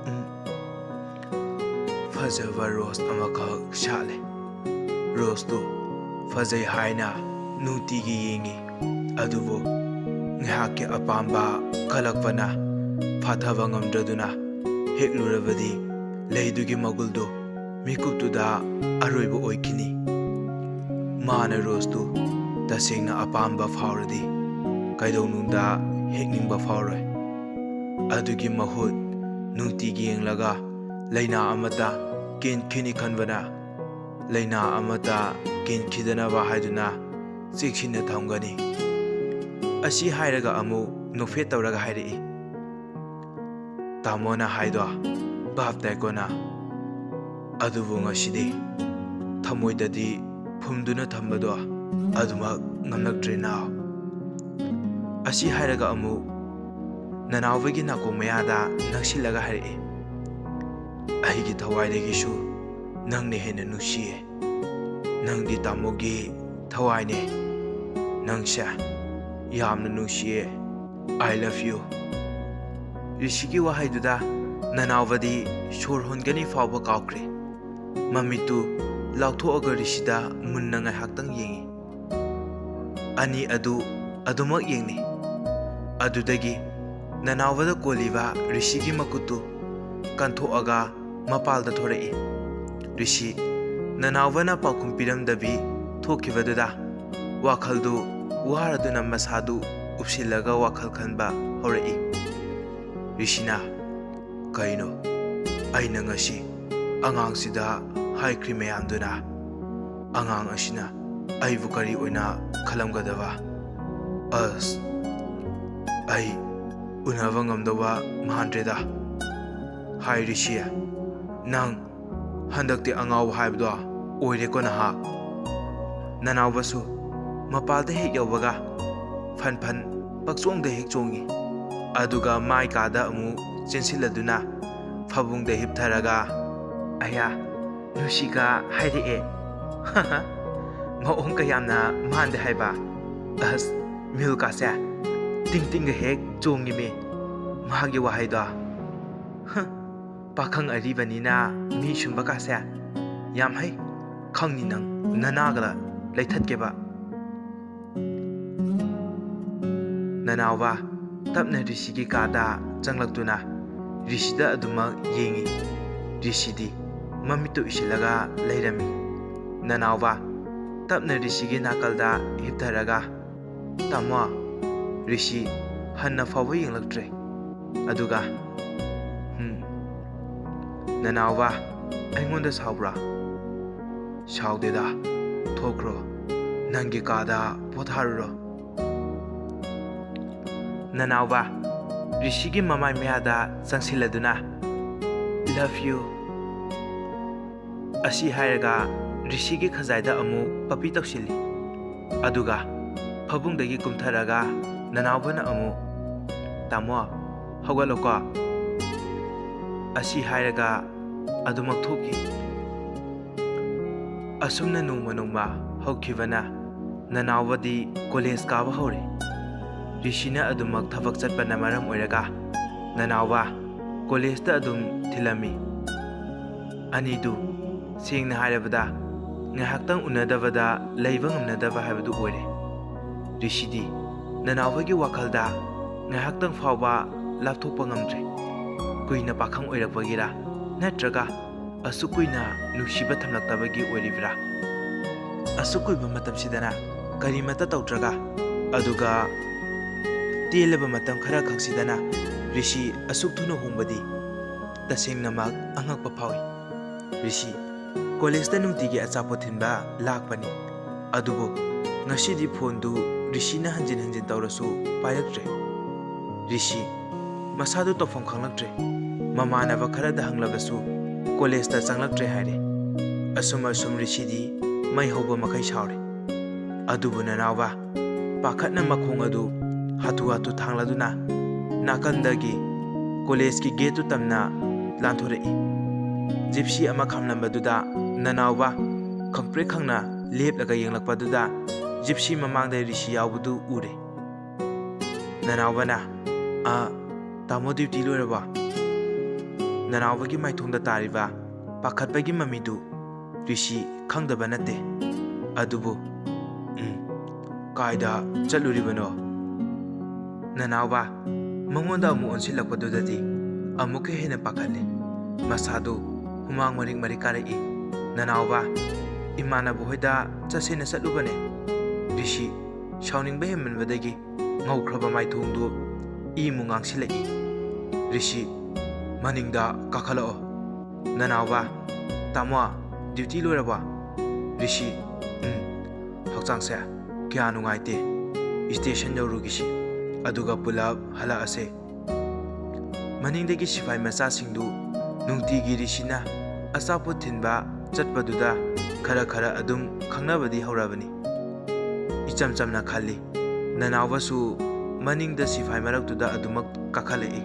"ꯎꯝ, ꯐꯖꯕ ꯔꯣꯁ ꯑꯃꯈꯛ ꯁꯥꯠꯂꯦ꯫ ꯔꯣꯁꯇꯨ ꯐꯖꯩ ꯍꯥꯏꯅ ꯅꯨꯡꯇꯤꯒꯤ ꯌꯦꯡꯉꯤ꯫ ꯑꯗꯨꯕꯨ ꯉꯥꯏꯍꯥꯛꯀꯤ ꯑꯄꯥꯝꯕ ꯈꯜꯂꯛꯄꯅ ꯐꯥꯊꯕ ꯉꯝꯗ꯭ꯔꯗꯨꯅ ꯍꯦꯛꯂꯨꯔꯕꯗꯤ ꯂꯩꯗꯨꯒꯤ ꯃꯒꯨꯜꯗꯨ ꯃꯤꯀꯨꯞꯇꯨꯗ ꯑꯔꯣꯏꯕ ꯑꯣꯏꯈꯤꯅꯤ꯫ ꯃꯥꯅ ꯔꯣꯁꯇꯨ ꯇꯁꯦꯡꯅ ꯑꯄꯥꯝꯕ ꯐꯥꯎꯔꯗꯤ ꯀꯩꯗꯧꯅꯨꯡꯗ ꯍꯦꯛꯅꯤꯡꯕ ꯐꯥꯎꯔꯣꯏ꯫ ꯑꯗꯨꯒꯤ ꯃꯍꯨꯠ ꯅꯨꯡꯇꯤꯒꯤ ꯌꯦꯡꯂꯒ ꯂꯥꯏꯅꯥ ꯑꯃꯠꯇ ꯀꯦꯟꯈꯤꯅꯤ ꯈꯟꯕꯅ ꯂꯥꯏꯅꯥ ꯑꯃꯠꯇ ꯀꯦꯟꯈꯤꯗꯅꯕ ꯍꯥꯏꯗꯨꯅ ꯆꯦꯛꯁꯤꯟꯅ ꯊꯝꯒꯅꯤ꯫ ꯑꯁꯤ ꯍꯥꯏꯔꯒ ꯑꯃꯨꯛ ꯅꯣꯛꯐꯦꯠ ꯇꯧꯔꯒ ꯍꯥꯏꯔꯛꯏ, "ꯇꯥꯃꯣꯅ ꯍꯥꯏꯗꯣ ꯚꯥꯞ ꯇꯥꯏꯀꯣ ꯅꯪ? ꯑꯗꯨꯕꯨ ꯉꯁꯤꯗꯤ ꯊꯃꯣꯏꯗꯗꯤ ꯐꯨꯝꯗꯨꯅ ꯊꯝꯕꯗꯣ ꯑꯗꯨꯃꯛ ꯉꯝꯂꯛꯇ꯭ꯔꯦ ꯅꯥꯎ꯫" ꯑꯁꯤ ꯍꯥꯏꯔꯒ ꯑꯃꯨꯛ ꯅꯅꯥꯎꯕꯒꯤ ꯅꯥꯀꯣꯡ ꯃꯌꯥꯗ ꯅꯛꯁꯤꯜꯂꯒ ꯍꯥꯏꯔꯛꯏ, "ꯑꯩꯒꯤ ꯊꯋꯥꯏꯗꯒꯤꯁꯨ ꯅꯪꯅ ꯍꯦꯟꯅ ꯅꯨꯡꯁꯤꯌꯦ꯫ ꯅꯪꯗꯤ ꯇꯥꯃꯣꯒꯤ ꯊꯋꯥꯏꯅꯦ꯫ ꯅꯪꯁꯦ ꯌꯥꯝꯅ ꯅꯨꯡꯁꯤꯌꯦ꯫ I love you꯫" ꯔꯤꯁꯤꯒꯤ ꯋꯥꯍꯩꯗꯨꯗ ꯅꯅꯥꯎꯕꯗꯤ ꯁꯣꯔ ꯍꯣꯟꯒꯅꯤ ꯐꯥꯎꯕ ꯀꯥꯎꯈ꯭ꯔꯦ꯫ ꯃꯃꯤꯠꯇꯨ ꯂꯥꯎꯊꯣꯛꯑꯒ ꯔꯤꯁꯤꯗ ꯃꯨꯟꯅ ꯉꯥꯏꯍꯥꯛꯇꯪ ꯌꯦꯡꯉꯤ꯫ ꯑꯅꯤ ꯑꯗꯨ ꯑꯗꯨꯃꯛ ꯌꯦꯡꯅꯩ꯫ ꯑꯗꯨꯗꯒꯤ ꯅꯅꯥꯎꯕꯗ ꯀꯣꯜꯂꯤꯕ ꯔꯤꯁꯤꯒꯤ ꯃꯈꯨꯠꯇꯨ ꯀꯟꯊꯣꯛꯑꯒ ꯃꯄꯥꯜꯗ ꯊꯣꯔꯛꯏ꯫ ꯔꯤꯁꯤ ꯅꯅꯥꯎꯕꯅ ꯄꯥꯎꯈꯨꯝ ꯄꯤꯔꯝꯗꯕꯤ ꯊꯣꯛꯈꯤꯕꯗꯨꯗ ꯋꯥꯈꯜꯗꯨ ꯋꯥꯔꯗꯨꯅ ꯃꯁꯥꯗꯨ ꯎꯞꯁꯤꯜꯂꯒ ꯋꯥꯈꯜ ꯈꯟꯕ ꯍꯧꯔꯛꯏ꯫ ꯔꯤꯁꯤꯅ, "ꯀꯩꯅꯣ? ꯑꯩꯅ ꯉꯁꯤ ꯑꯉꯥꯡꯁꯤꯗ ꯍꯥꯏꯈ꯭ꯔꯤ ꯃꯌꯥꯝꯗꯨꯅ ꯑꯉꯥꯡ ꯑꯁꯤꯅ ꯑꯩꯕꯨ ꯀꯔꯤ ꯑꯣꯏꯅ ꯈꯜꯂꯝꯒꯗꯕ? ꯑꯁ, ꯑꯩ ꯎꯅꯕ ꯉꯝꯗꯧꯕ ꯃꯥꯟꯗ꯭ꯔꯦꯗ꯫ ꯍꯥꯏ ꯔꯤꯁꯤ, ꯅꯪ ꯍꯟꯗꯛꯇꯤ ꯑꯉꯥꯎꯕ ꯍꯥꯏꯕꯗꯣ ꯑꯣꯏꯔꯦꯀꯣ ꯅꯍꯥꯛ꯫" ꯅꯅꯥꯎꯕꯁꯨ ꯃꯄꯥꯜꯗ ꯍꯦꯛ ꯌꯧꯕꯒ ꯐꯟ ꯐꯟ ꯄꯛꯆꯣꯡꯗ ꯍꯦꯛ ꯆꯣꯡꯉꯤ꯫ ꯑꯗꯨꯒ ꯃꯥꯏ ꯀꯥꯗ ꯑꯃꯨꯛ ꯆꯦꯟꯁꯤꯜꯂꯗꯨꯅ ꯐꯕꯨꯡꯗ ꯍꯤꯞꯊꯔꯒ, "ꯑꯌꯥ, ꯅꯨꯡꯁꯤꯒ ꯍꯥꯏꯔꯛꯑꯦ꯫ ꯃꯑꯣꯡꯒ ꯌꯥꯝꯅ ꯃꯥꯟꯗꯦ ꯍꯥꯏꯕ꯫ ꯑꯁ, ꯃꯤꯍꯨꯜꯀꯥꯁꯦ ꯇꯤꯡ ꯇꯤꯡꯒ ꯍꯦꯛ ꯆꯣꯡꯉꯤꯃꯤ ꯃꯥꯒꯤ ꯋꯥꯍꯩꯗꯣ꯫ ꯍ, ꯄꯥꯈꯪ ꯑꯔꯤꯕꯅꯤꯅ ꯃꯤ ꯁꯨꯝꯕ ꯀꯥꯁꯦ ꯌꯥꯝ ꯍꯩ꯫ ꯈꯪꯅꯤ ꯅꯪ, ꯅꯅꯥꯒ ꯂꯩꯊꯠꯀꯦꯕ꯫ ꯅꯅꯥꯎꯕ ꯇꯞꯅ ꯔꯤꯁꯤꯒꯤ ꯀꯥꯗ ꯆꯪꯂꯛꯇꯨꯅ ꯔꯤꯁꯤꯗ ꯑꯗꯨꯃꯛ ꯌꯦꯡꯉꯤ꯫ ꯔꯤꯁꯤꯗꯤ ꯃꯃꯤꯠꯇꯨ ꯎꯏꯁꯤꯜꯂꯒ ꯂꯩꯔꯝꯃꯤ꯫ ꯅꯅꯥꯎꯕ ꯇꯞꯅ ꯔꯤꯁꯤꯒꯤ ꯅꯥꯀꯜꯗ ꯍꯤꯞꯊꯔꯒ, "ꯇꯥꯃꯣ," ꯔꯤꯁꯤ ꯍꯟꯅ ꯐꯥꯎꯕ ꯌꯦꯡꯂꯛꯇ꯭ꯔꯦ꯫ ꯑꯗꯨꯒ, "ꯍꯝ, ꯅꯅꯥꯎꯕ, ꯑꯩꯉꯣꯟꯗ ꯁꯥꯎꯕ꯭ꯔꯥ?" "ꯁꯥꯎꯗꯦꯗ, ꯊꯣꯛꯈ꯭ꯔꯣ, ꯅꯪꯒꯤ ꯀꯥꯗ ꯄꯣꯊꯥꯔꯨꯔꯣ꯫" ꯅꯅꯥꯎꯕ ꯔꯤꯁꯤꯒꯤ ꯃꯃꯥꯏ ꯃꯌꯥꯗ ꯆꯪꯁꯤꯜꯂꯗꯨꯅ, "Love you" ꯑꯁꯤ ꯍꯥꯏꯔꯒ ꯔꯤꯁꯤꯒꯤ ꯈꯖꯥꯏꯗ ꯑꯃꯨꯛ ꯄꯞꯄꯤ ꯇꯧꯁꯤꯜꯂꯤ꯫ ꯑꯗꯨꯒ ꯐꯃꯨꯡꯗꯒꯤ ꯀꯨꯝꯊꯔꯒ ꯅꯅꯥꯎꯕꯅ ꯑꯃꯨꯛ, "ꯇꯥꯃꯣ, ꯍꯧꯒꯠꯂꯣꯀꯣ" ꯑꯁꯤ ꯍꯥꯏꯔꯒ ꯑꯗꯨꯃꯛ ꯊꯣꯛꯈꯤ꯫ ꯑꯁꯨꯝꯅ ꯅꯣꯡꯃ ꯅꯣꯡꯃ ꯍꯧꯈꯤꯕꯅ ꯅꯅꯥꯎꯕꯗꯤ ꯀꯣꯂꯦꯖ ꯀꯥꯕ ꯍꯧꯔꯦ꯫ ꯔꯤꯁꯤꯅ ꯑꯗꯨꯃꯛ ꯊꯕꯛ ꯆꯠꯄꯅ ꯃꯔꯝ ꯑꯣꯏꯔꯒ ꯅꯅꯥꯎꯕ ꯀꯣꯂꯦꯖꯇ ꯑꯗꯨꯝ ꯊꯤꯜꯂꯝꯃꯤ꯫ ꯑꯅꯤꯗꯨ ꯁꯦꯡꯅ ꯍꯥꯏꯔꯕꯗ ꯉꯥꯏꯍꯥꯛꯇꯪ ꯎꯅꯗꯕꯗ ꯂꯩꯕ ꯉꯝꯅꯗꯕ ꯍꯥꯏꯕꯗꯨ ꯑꯣꯏꯔꯦ꯫ ꯔꯤꯁꯤꯗꯤ ꯅꯅꯥꯎꯕꯒꯤ ꯋꯥꯈꯜꯗ ꯉꯥꯏꯍꯥꯛꯇꯪ ꯐꯥꯎꯕ ꯂꯥꯞꯊꯣꯛꯄ ꯉꯝꯗ꯭ꯔꯦ꯫ ꯀꯨꯏꯅ ꯄꯥꯈꯪ ꯑꯣꯏꯔꯛꯄꯒꯤꯔ, ꯅꯠꯇ꯭ꯔꯒ ꯑꯁꯨꯛ ꯀꯨꯏꯅ ꯅꯨꯡꯁꯤꯕ ꯊꯝꯂꯛꯇꯕꯒꯤ ꯑꯣꯏꯔꯤꯕ꯭ꯔꯥ? ꯑꯁꯨꯛ ꯀꯨꯏꯕ ꯃꯇꯝꯁꯤꯗꯅ ꯀꯔꯤꯃꯠꯇ ꯇꯧꯗ꯭ꯔꯒ, ꯑꯗꯨꯒ ꯇꯦꯜꯂꯕ ꯃꯇꯝ ꯈꯔ ꯈꯛꯁꯤꯗꯅ ꯔꯤꯁꯤ ꯑꯁꯨꯛ ꯊꯨꯅ ꯍꯣꯡꯕꯗꯤ ꯇꯁꯦꯡꯅꯃꯛ ꯑꯉꯛꯄ ꯐꯥꯎꯏ꯫ ꯔꯤꯁꯤ ꯀꯣꯂꯦꯖꯇ ꯅꯨꯡꯇꯤꯒꯤ ꯑꯆꯥꯄꯣꯠ ꯊꯤꯟꯕ ꯂꯥꯛꯄꯅꯤ꯫ ꯑꯗꯨꯕꯨ ꯉꯁꯤꯗꯤ ꯐꯣꯟꯗꯨ ꯔꯤꯁꯤꯅ ꯍꯟꯖꯤꯟ ꯍꯟꯖꯤꯟ ꯇꯧꯔꯁꯨ ꯄꯥꯏꯔꯛꯇ꯭ꯔꯦ꯫ ꯔꯤꯁꯤ ꯃꯁꯥꯗꯨ ꯇꯧꯐꯝ ꯈꯪꯂꯛꯇ꯭ꯔꯦ꯫ ꯃꯃꯥꯟꯅꯕ ꯈꯔꯗ ꯍꯪꯂꯕꯁꯨ ꯀꯣꯂꯦꯖꯇ ꯆꯪꯂꯛꯇ꯭ꯔꯦ ꯍꯥꯏꯔꯦ꯫ ꯑꯁꯨꯝ ꯑꯁꯨꯝ ꯔꯤꯁꯤꯗꯤ ꯃꯩ ꯍꯧꯕ ꯃꯈꯩ ꯁꯥꯎꯔꯦ꯫ ꯑꯗꯨꯕꯨ ꯅꯅꯥꯎꯕ ꯄꯥꯈꯠꯅ ꯃꯈꯣꯡ ꯑꯗꯨ ꯍꯥꯊꯨ ꯍꯥꯊꯨ ꯊꯥꯡꯂꯗꯨꯅ ꯅꯥꯀꯟꯗꯒꯤ ꯀꯣꯂꯦꯖꯀꯤ ꯒꯦꯠꯇꯨ ꯇꯝꯅ ꯂꯥꯟꯊꯣꯔꯛꯏ꯫ ꯖꯤꯞꯁꯤ ꯑꯃ ꯈꯥꯝꯂꯝꯕꯗꯨꯗ ꯅꯅꯥꯎꯕ ꯈꯪꯄ꯭ꯔꯦꯛ ꯈꯪꯅ ꯂꯦꯞꯂꯒ ꯌꯦꯡꯂꯛꯄꯗꯨꯗ ꯖꯤꯞꯁꯤ ꯃꯃꯥꯡꯗ ꯔꯤꯁꯤ ꯌꯥꯎꯕꯗꯨ ꯎꯔꯦ꯫ ꯅꯅꯥꯎꯕꯅ, "ꯑ, ꯇꯥꯃꯣ ꯗ꯭ꯌꯨꯇꯤ ꯂꯣꯏꯔꯕꯣ?" ꯅꯅꯥꯎꯕꯒꯤ ꯃꯥꯏꯊꯣꯡꯗ ꯇꯥꯔꯤꯕ ꯄꯥꯈꯠꯄꯒꯤ ꯃꯃꯤꯗꯨ ꯔꯤꯁꯤ ꯈꯪꯗꯕ ꯅꯠꯇꯦ꯫ ꯑꯗꯨꯕꯨ, "ꯎꯝ, ꯀꯥꯏꯗ ꯆꯠꯂꯨꯔꯤꯕꯅꯣ?" ꯅꯅꯥꯎꯕ ꯃꯉꯣꯟꯗ ꯑꯃꯨꯛ ꯑꯣꯟꯁꯤꯜꯂꯛꯄꯗꯨꯗꯗꯤ ꯑꯃꯨꯛꯀ ꯍꯦꯟꯅ ꯄꯥꯈꯠꯂꯦ꯫ ꯃꯁꯥꯗꯨ ꯍꯨꯃꯥꯡ ꯃꯔꯤꯛ ꯃꯔꯤꯛ ꯀꯥꯔꯛꯏ꯫ "ꯅꯅꯥꯎꯕ, ꯏꯃꯥꯟꯅꯕ ꯍꯣꯏꯗ ꯆꯠꯁꯦꯅ ꯆꯠꯂꯨꯕꯅꯦ꯫" ꯔꯤꯁꯤ ꯁꯥꯎꯅꯤꯡꯕ ꯍꯦꯟꯃꯟꯕꯗꯒꯤ ꯉꯧꯈ꯭ꯔꯕ ꯃꯥꯏꯊꯣꯡꯗꯨ ꯏꯃꯨ ꯉꯥꯡꯁꯤꯜꯂꯛꯏ꯫ ꯔꯤꯁꯤ, "ꯃꯅꯤꯡꯗ ꯀꯥꯈꯠꯂꯛꯑꯣ꯫" ꯅꯅꯥꯎꯕ, "ꯇꯥꯃꯣ, ꯗ꯭ꯌꯨꯇꯤ ꯂꯣꯏꯔꯕꯣ?" ꯔꯤꯁꯤ, "ꯎꯝ, ꯍꯛꯆꯥꯡꯁꯦ ꯀꯌꯥ ꯅꯨꯡꯉꯥꯏꯇꯦ, ꯁ꯭ꯇꯦꯁꯟ ꯌꯧꯔꯨꯈꯤꯁꯤ, ꯑꯗꯨꯒ ꯄꯨꯂꯞ ꯍꯜꯂꯛꯑꯁꯦ꯫" ꯃꯅꯤꯡꯗꯒꯤ ꯁꯤꯐꯥꯏ ꯃꯆꯥꯁꯤꯡꯗꯨ ꯅꯨꯡꯇꯤꯒꯤ ꯔꯤꯁꯤꯅ ꯑꯆꯥꯄꯣꯠ ꯊꯤꯟꯕ ꯆꯠꯄꯗꯨꯗ ꯈꯔ ꯈꯔ ꯑꯗꯨꯝ ꯈꯪꯅꯕꯗꯤ ꯍꯧꯔꯕꯅꯤ꯫ ꯏꯆꯝ ꯆꯝꯅ ꯈꯜꯂꯤ꯫ ꯅꯅꯥꯎꯕꯁꯨ ꯃꯅꯤꯡꯗ ꯁꯤꯐꯥꯏ ꯃꯔꯛꯇꯨꯗ ꯑꯗꯨꯃꯛ ꯀꯥꯈꯠꯂꯛꯏ꯫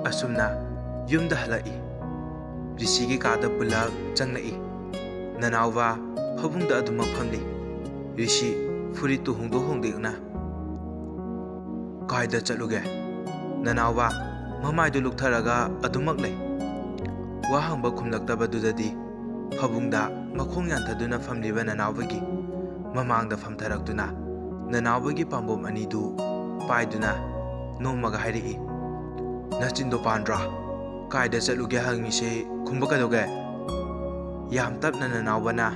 ꯑꯁꯨꯝꯅ ꯌꯨꯝꯗ ꯍꯜꯂꯛꯏ꯫ ꯔꯤꯁꯤꯒꯤ ꯀꯥꯗ ꯄꯨꯂꯞ ꯆꯪꯂꯛꯏ꯫ ꯅꯅꯥꯎꯕ ꯐꯃꯨꯡꯗ ꯑꯗꯨꯃꯛ ꯐꯝꯂꯤ꯫ ꯔꯤꯁꯤ ꯐꯨꯔꯤꯠꯇꯨ ꯍꯣꯡꯗꯣꯛ ꯍꯣꯡꯗꯣꯛꯅ, "ꯀꯥꯏꯗ ꯆꯠꯂꯨꯒꯦ?" ꯅꯅꯥꯎꯕ ꯃꯃꯥꯏꯗꯨ ꯂꯨꯛꯊꯔꯒ ꯑꯗꯨꯃꯛ ꯂꯩ꯫ ꯋꯥ ꯍꯪꯕ ꯈꯨꯝꯂꯛꯇꯕꯗꯨꯗꯗꯤ ꯐꯃꯨꯡꯗ ꯃꯈꯣꯡ ꯌꯥꯟꯊꯗꯨꯅ ꯐꯝꯂꯤꯕ ꯅꯅꯥꯎꯕꯒꯤ ꯃꯃꯥꯡꯗ ꯐꯝꯊꯔꯛꯇꯨꯅ ꯅꯅꯥꯎꯕꯒꯤ ꯄꯥꯝꯕꯣꯝ ꯑꯅꯤꯗꯨ ꯄꯥꯏꯗꯨꯅ ꯅꯣꯝꯃꯒ ꯍꯥꯏꯔꯛꯏ, "ꯅꯆꯤꯟꯗꯣ ꯄꯥꯟꯗ꯭ꯔꯣ? ꯀꯥꯏꯗ ꯆꯠꯂꯨꯒꯦ ꯍꯪꯉꯤꯁꯦ ꯈꯨꯝꯕ ꯀꯩꯗꯧꯒꯦ?" ꯌꯥꯝ ꯇꯞꯅ ꯅꯅꯥꯎꯕꯅ,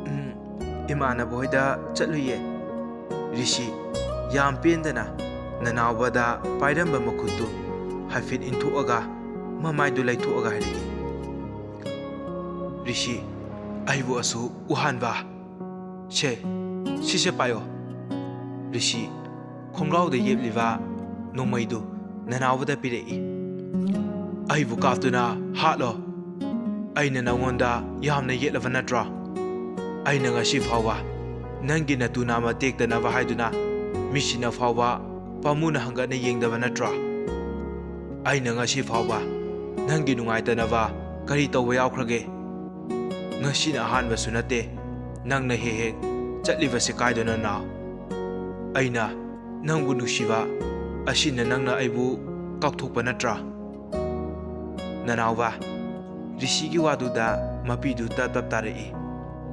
"ꯎꯝ, ꯏꯃꯥꯟꯅꯕ ꯍꯣꯏꯗ ꯆꯠꯂꯨꯏꯌꯦ꯫" ꯔꯤꯁꯤ ꯌꯥꯝ ꯄꯦꯟꯗꯅ ꯅꯅꯥꯎꯕꯗ ꯄꯥꯏꯔꯝꯕ ꯃꯈꯨꯠꯇꯨ ꯍꯥꯏꯐꯦꯠ ꯏꯟꯊꯣꯛꯑꯒ ꯃꯃꯥꯏꯗꯨ ꯂꯩꯊꯣꯛꯑꯒ ꯍꯥꯏꯔꯛꯏ, "ꯔꯤꯁꯤ, ꯑꯩꯕꯨ ꯑꯁꯨꯛ ꯎꯍꯟꯕ꯫ ꯁꯦ, ꯁꯤꯁꯦ ꯄꯥꯏꯌꯣ꯫" ꯔꯤꯁꯤ ꯈꯣꯡꯒ꯭ꯔꯥꯎꯗ ꯌꯦꯞꯂꯤꯕ ꯅꯣꯡꯃꯩꯗꯨ ꯅꯅꯥꯎꯕꯗ ꯄꯤꯔꯛꯏ꯫ "ꯑꯩꯕꯨ ꯀꯥꯞꯇꯨꯅ ꯍꯥꯠꯂꯣ꯫ ꯑꯩꯅ ꯅꯉꯣꯟꯗ ꯌꯥꯝꯅ ꯌꯦꯠꯂꯕ ꯅꯠꯇ꯭ꯔꯣ? ꯑꯩꯅ ꯉꯁꯤ ꯐꯥꯎꯕ ꯅꯪꯒꯤ ꯅꯇꯨ ꯅꯥꯝꯃ ꯇꯦꯛꯇꯅꯕ ꯍꯥꯏꯗꯨꯅ ꯃꯤꯠꯁꯤꯅ ꯐꯥꯎꯕ ꯄꯥꯝꯃꯨꯅ ꯍꯪꯒꯠꯅ ꯌꯦꯡꯗꯕ ꯅꯠꯇ꯭ꯔꯣ? ꯑꯩꯅ ꯉꯁꯤ ꯐꯥꯎꯕ ꯅꯪꯒꯤ ꯅꯨꯡꯉꯥꯏꯇꯅꯕ ꯀꯔꯤ ꯇꯧꯕ ꯌꯥꯎꯈ꯭ꯔꯒꯦ? ꯉꯁꯤꯅ ꯑꯍꯥꯟꯕꯁꯨ ꯅꯠꯇꯦ ꯅꯪꯅ ꯍꯦꯛ ꯍꯦꯛ ꯆꯠꯂꯤꯕꯁꯦ ꯀꯥꯏꯗꯅꯣ ꯅꯥꯎ? ꯑꯩꯅ ꯅꯪꯕꯨ ꯅꯨꯡꯁꯤꯕ ꯑꯁꯤꯅ ꯅꯪꯅ ꯑꯩꯕꯨ ꯀꯥꯎꯊꯣꯛꯄ ꯅꯠꯇ꯭ꯔꯥ?" ꯅꯅꯥꯎꯕ, ꯔꯤꯁꯤꯒꯤ ꯋꯥꯗꯨꯗ ꯃꯄꯤꯗꯨ ꯇꯞ ꯇꯞ ꯇꯥꯔꯛꯏ꯫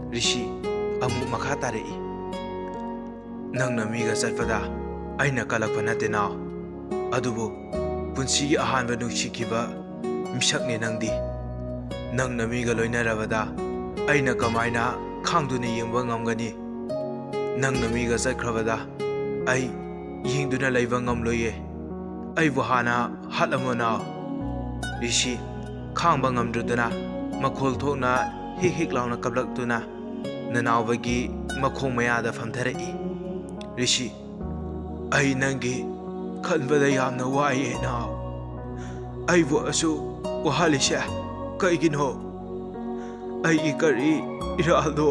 ꯔꯤꯁꯤ ꯑꯃꯨꯛ ꯃꯈꯥ ꯇꯥꯔꯛꯏ꯫ ꯅꯪꯅ ꯃꯤꯒ ꯆꯠꯄꯗ ꯑꯩꯅ ꯀꯜꯂꯛꯄ ꯅꯠꯇꯦ ꯅꯥꯎ꯫ ꯑꯗꯨꯕꯨ ꯄꯨꯟꯁꯤꯒꯤ ꯑꯍꯥꯟꯕ ꯅꯨꯡꯁꯤꯈꯤꯕ ꯃꯤꯁꯛꯅꯤ ꯅꯪꯗꯤ꯫ ꯅꯪꯅ ꯃꯤꯒ ꯂꯣꯏꯅꯔꯕꯗ ꯑꯩꯅ ꯀꯃꯥꯏꯅ ꯈꯥꯡꯗꯨꯅ ꯌꯦꯡꯕ ꯉꯝꯒꯅꯤ? ꯅꯪꯅ ꯃꯤꯒ ꯆꯠꯈ꯭ꯔꯕꯗ ꯑꯩ ꯌꯦꯡꯗꯨꯅ ꯂꯩꯕ ꯉꯝꯂꯣꯏꯌꯦ꯫ ꯑꯩꯕꯨ ꯍꯥꯟꯅ ꯍꯥꯠꯂꯝꯃꯣ ꯅꯥꯎ꯫ ꯔꯤꯁꯤ ꯈꯥꯡꯕ ꯉꯝꯗ꯭ꯔꯗꯨꯅ ꯃꯈꯣꯜ ꯊꯣꯛꯅ ꯍꯤꯛ ꯍꯤꯛ ꯂꯥꯎꯅ ꯀꯞꯂꯛꯇꯨꯅ ꯅꯅꯥꯎꯕꯒꯤ ꯃꯈꯣꯡ ꯃꯌꯥꯗ ꯐꯝꯊꯔꯛꯏ꯫ ꯔꯤꯁꯤ, ꯑꯩ ꯅꯪꯒꯤ ꯈꯟꯕꯗ ꯌꯥꯝꯅ ꯋꯥꯏꯌꯦ ꯅꯥꯎ꯫ ꯑꯩꯕꯨ ꯑꯁꯨꯛ ꯋꯥꯍꯜꯂꯤꯁꯦ ꯀꯩꯒꯤꯅꯣ? ꯑꯩꯒꯤ ꯀꯔꯤ ꯏꯔꯥꯜꯅꯣ?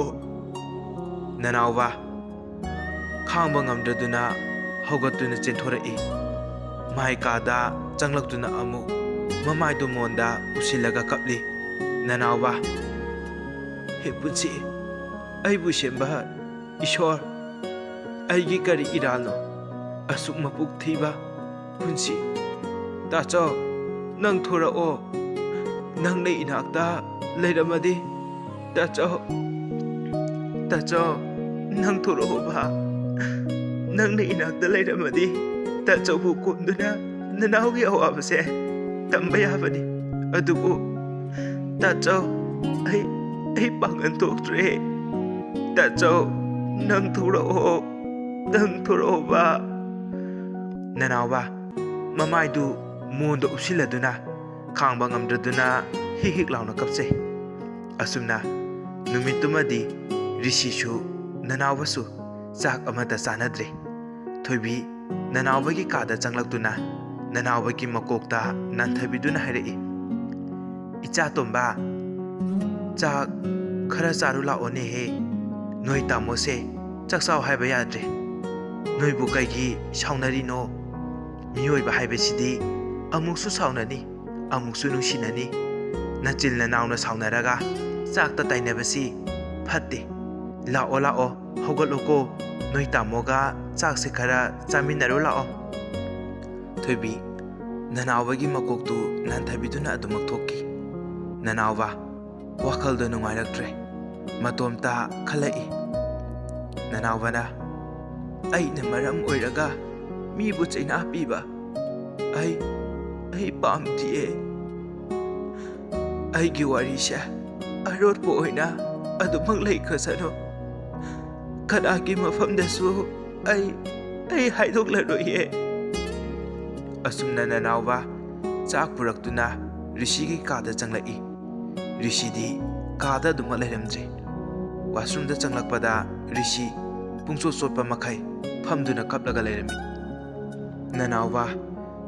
ꯅꯅꯥꯎꯕ ꯈꯥꯡꯕ ꯉꯝꯗ꯭ꯔꯗꯨꯅ ꯍꯧꯒꯠꯇꯨꯅ ꯆꯦꯟꯊꯣꯔꯛꯏ꯫ ꯃꯥꯏ ꯀꯥꯗ ꯆꯪꯂꯛꯇꯨꯅ ꯑꯃꯨꯛ ꯃꯃꯥꯏꯗꯨ ꯃꯣꯟꯗ ꯎꯞꯁꯤꯜꯂꯒ ꯀꯞꯂꯤ꯫ ꯅꯅꯥꯎꯕ, ꯍꯦ ꯄꯨꯟꯁꯤ, ꯑꯩꯕꯨ ꯁꯦꯝꯕ ꯏꯁꯣꯔ, ꯑꯩꯒꯤ ꯀꯔꯤ ꯏꯔꯥꯜꯅꯣ? ꯑꯁꯨꯛ ꯃꯄꯨꯛ ꯊꯤꯕ ꯄꯨꯟꯁꯤ꯫ ꯇꯥꯆꯧ, ꯅꯪ ꯊꯣꯔꯛꯑꯣ꯫ ꯅꯪꯅ ꯏꯅꯥꯛꯇ ꯂꯩꯔꯝꯃꯗꯤ꯫ ꯇꯥꯆꯧ, ꯇꯥꯆꯧ, ꯅꯪ ꯊꯣꯔꯛꯑꯣꯕ꯫ ꯅꯪꯅ ꯏꯅꯥꯛꯇ ꯂꯩꯔꯝꯃꯗꯤ ꯇꯥꯆꯧꯕꯨ ꯀꯣꯝꯗꯨꯅ ꯅꯅꯥꯎꯒꯤ ꯑꯋꯥꯕꯁꯦ ꯇꯝꯕ ꯌꯥꯕꯅꯤ꯫ ꯑꯗꯨꯕꯨ ꯇꯥꯆꯧ, ꯑꯩ, ꯑꯩ ꯄꯥꯡꯒꯟ ꯊꯣꯛꯇ꯭ꯔꯦ꯫ ꯇꯥꯆꯧ, ꯅꯪ ꯊꯣꯔꯛꯑꯣ, ꯅꯪ ꯊꯣꯔꯛꯑꯣꯕ꯫ ꯅꯅꯥꯎꯕ ꯃꯃꯥꯏꯗꯨ ꯃꯣꯟꯗ ꯎꯞꯁꯤꯜꯂꯗꯨꯅ ꯈꯥꯡꯕ ꯉꯝꯗ꯭ꯔꯗꯨꯅ ꯍꯤꯛ ꯍꯤꯛ ꯂꯥꯎꯅ ꯀꯞꯆꯩ꯫ ꯑꯁꯨꯝꯅ ꯅꯨꯃꯤꯠꯇꯨꯃꯗꯤ ꯔꯤꯁꯤꯁꯨ ꯅꯅꯥꯎꯕꯁꯨ ꯆꯥꯛ ꯑꯃꯠꯇ ꯆꯥꯅꯗ꯭ꯔꯦ꯫ ꯊꯣꯏꯕꯤ ꯅꯅꯥꯎꯕꯒꯤ ꯀꯥꯗ ꯆꯪꯂꯛꯇꯨꯅ ꯅꯅꯥꯎꯕꯒꯤ ꯃꯀꯣꯛꯇ ꯅꯥꯟꯊꯕꯤꯗꯨꯅ ꯍꯥꯏꯔꯛꯏ, "ꯏꯆꯥ ꯇꯣꯝꯕ, ꯆꯥꯛ ꯈꯔ ꯆꯥꯔꯨ ꯂꯥꯛꯑꯣꯅꯦꯍꯦ꯫ ꯅꯣꯏ ꯇꯥꯃꯣꯁꯦ ꯆꯥꯛ ꯆꯥꯎ ꯍꯥꯏꯕ ꯌꯥꯗ꯭ꯔꯦ꯫ ꯅꯣꯏꯕꯨ ꯀꯩꯒꯤ ꯁꯥꯎꯅꯔꯤꯅꯣ? ꯃꯤꯑꯣꯏꯕ ꯍꯥꯏꯕꯁꯤꯗꯤ ꯑꯃꯨꯛꯁꯨ ꯁꯥꯎꯅꯅꯤ, ꯑꯃꯨꯛꯁꯨ ꯅꯨꯡꯁꯤꯅꯅꯤ꯫ ꯅꯆꯤꯜ ꯅꯅꯥꯎꯅ ꯁꯥꯎꯅꯔꯒ ꯆꯥꯛꯇ ꯇꯥꯏꯅꯕꯁꯤ ꯐꯠꯇꯦ꯫ ꯂꯥꯛꯑꯣ, ꯂꯥꯛꯑꯣ, ꯍꯧꯒꯠꯂꯣꯀꯣ꯫ ꯅꯣꯏ ꯇꯥꯃꯣꯒ ꯆꯥꯛꯁꯦ ꯈꯔ ꯆꯥꯃꯤꯟꯅꯔꯨ ꯂꯥꯛꯑꯣ꯫" ꯊꯣꯏꯕꯤ ꯅꯅꯥꯎꯕꯒꯤ ꯃꯀꯣꯛꯇꯨ ꯅꯥꯟꯊꯕꯤꯗꯨꯅ ꯑꯗꯨꯃꯛ ꯊꯣꯛꯈꯤ꯫ ꯅꯅꯥꯎꯕ ꯋꯥꯈꯜꯗ ꯅꯨꯡꯉꯥꯏꯔꯛꯇ꯭ꯔꯦ꯫ ꯃꯇꯣꯝꯇ ꯈꯜꯂꯛꯏ꯫ ꯅꯅꯥꯎꯕꯅ, "ꯑꯩꯅ ꯃꯔꯝ ꯑꯣꯏꯔꯒ ꯃꯤꯕꯨ ꯆꯩꯅꯥ ꯄꯤꯕ ꯑꯩ, ꯑꯩ ꯄꯥꯝꯗꯤꯌꯦ꯫ ꯑꯩꯒꯤ ꯋꯥꯔꯤꯁꯦ ꯑꯔꯣꯠꯄ ꯑꯣꯏꯅ ꯑꯗꯨꯃꯛ ꯂꯩꯈ꯭ꯔꯁꯅꯨ꯫ ꯀꯅꯥꯒꯤ ꯃꯐꯝꯗꯁꯨ ꯑꯩ, ꯑꯩ ꯍꯥꯏꯗꯣꯛꯂꯔꯣꯏꯌꯦ꯫" ꯑꯁꯨꯝꯅ ꯅꯅꯥꯎꯕ ꯆꯥꯛ ꯄꯨꯔꯛꯇꯨꯅ ꯔꯤꯁꯤꯒꯤ ꯀꯥꯗ ꯆꯪꯂꯛꯏ꯫ ꯔꯤꯁꯤꯗꯤ ꯀꯥꯗ ꯑꯗꯨꯃꯛ ꯂꯩꯔꯝꯗ꯭ꯔꯦ꯫ ꯋꯥꯁꯔꯨꯝꯗ ꯆꯪꯂꯛꯄꯗ ꯔꯤꯁꯤ ꯄꯨꯡꯆꯣꯠ ꯆꯣꯠꯄ ꯃꯈꯩ ꯐꯝꯗꯨꯅ ꯀꯞꯂꯒ ꯂꯩꯔꯝꯃꯤ꯫ ꯅꯅꯥꯎꯕ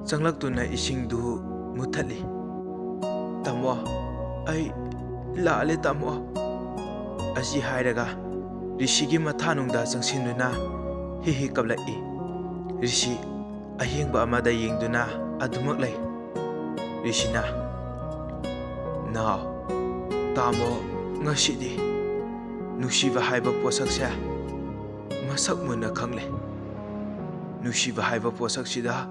ꯆꯪꯂꯛꯇꯨꯅ ꯏꯁꯤꯡꯗꯨ ꯃꯨꯠꯊꯠꯂꯤ꯫ "ꯇꯥꯃꯣ, ꯑꯩ ꯂꯥꯜꯂꯦ ꯇꯥꯃꯣ꯫" ꯑꯁꯤ ꯍꯥꯏꯔꯒ ꯔꯤꯁꯤꯒꯤ ꯃꯊꯥꯅꯨꯡꯗ ꯆꯪꯁꯤꯟꯗꯨꯅ ꯍꯤ ꯍꯤ ꯀꯞꯂꯛꯏ꯫ ꯔꯤꯁꯤ ꯑꯍꯤꯡꯕ ꯑꯃꯗ ꯌꯦꯡꯗꯨꯅ ꯑꯗꯨꯃꯛ ꯂꯩ꯫ ꯔꯤꯁꯤꯅ, "ꯅꯥꯎ, ꯇꯥꯃꯣ ꯉꯁꯤꯗꯤ ꯅꯨꯡꯁꯤꯕ ꯍꯥꯏꯕ ꯄꯣꯠꯁꯛꯁꯦ ꯃꯁꯛ ꯃꯨꯟꯅ ꯈꯪꯂꯦ꯫ ꯅꯨꯡꯁꯤꯕ ꯍꯥꯏꯕ ꯄꯣꯠꯁꯛꯁꯤꯗ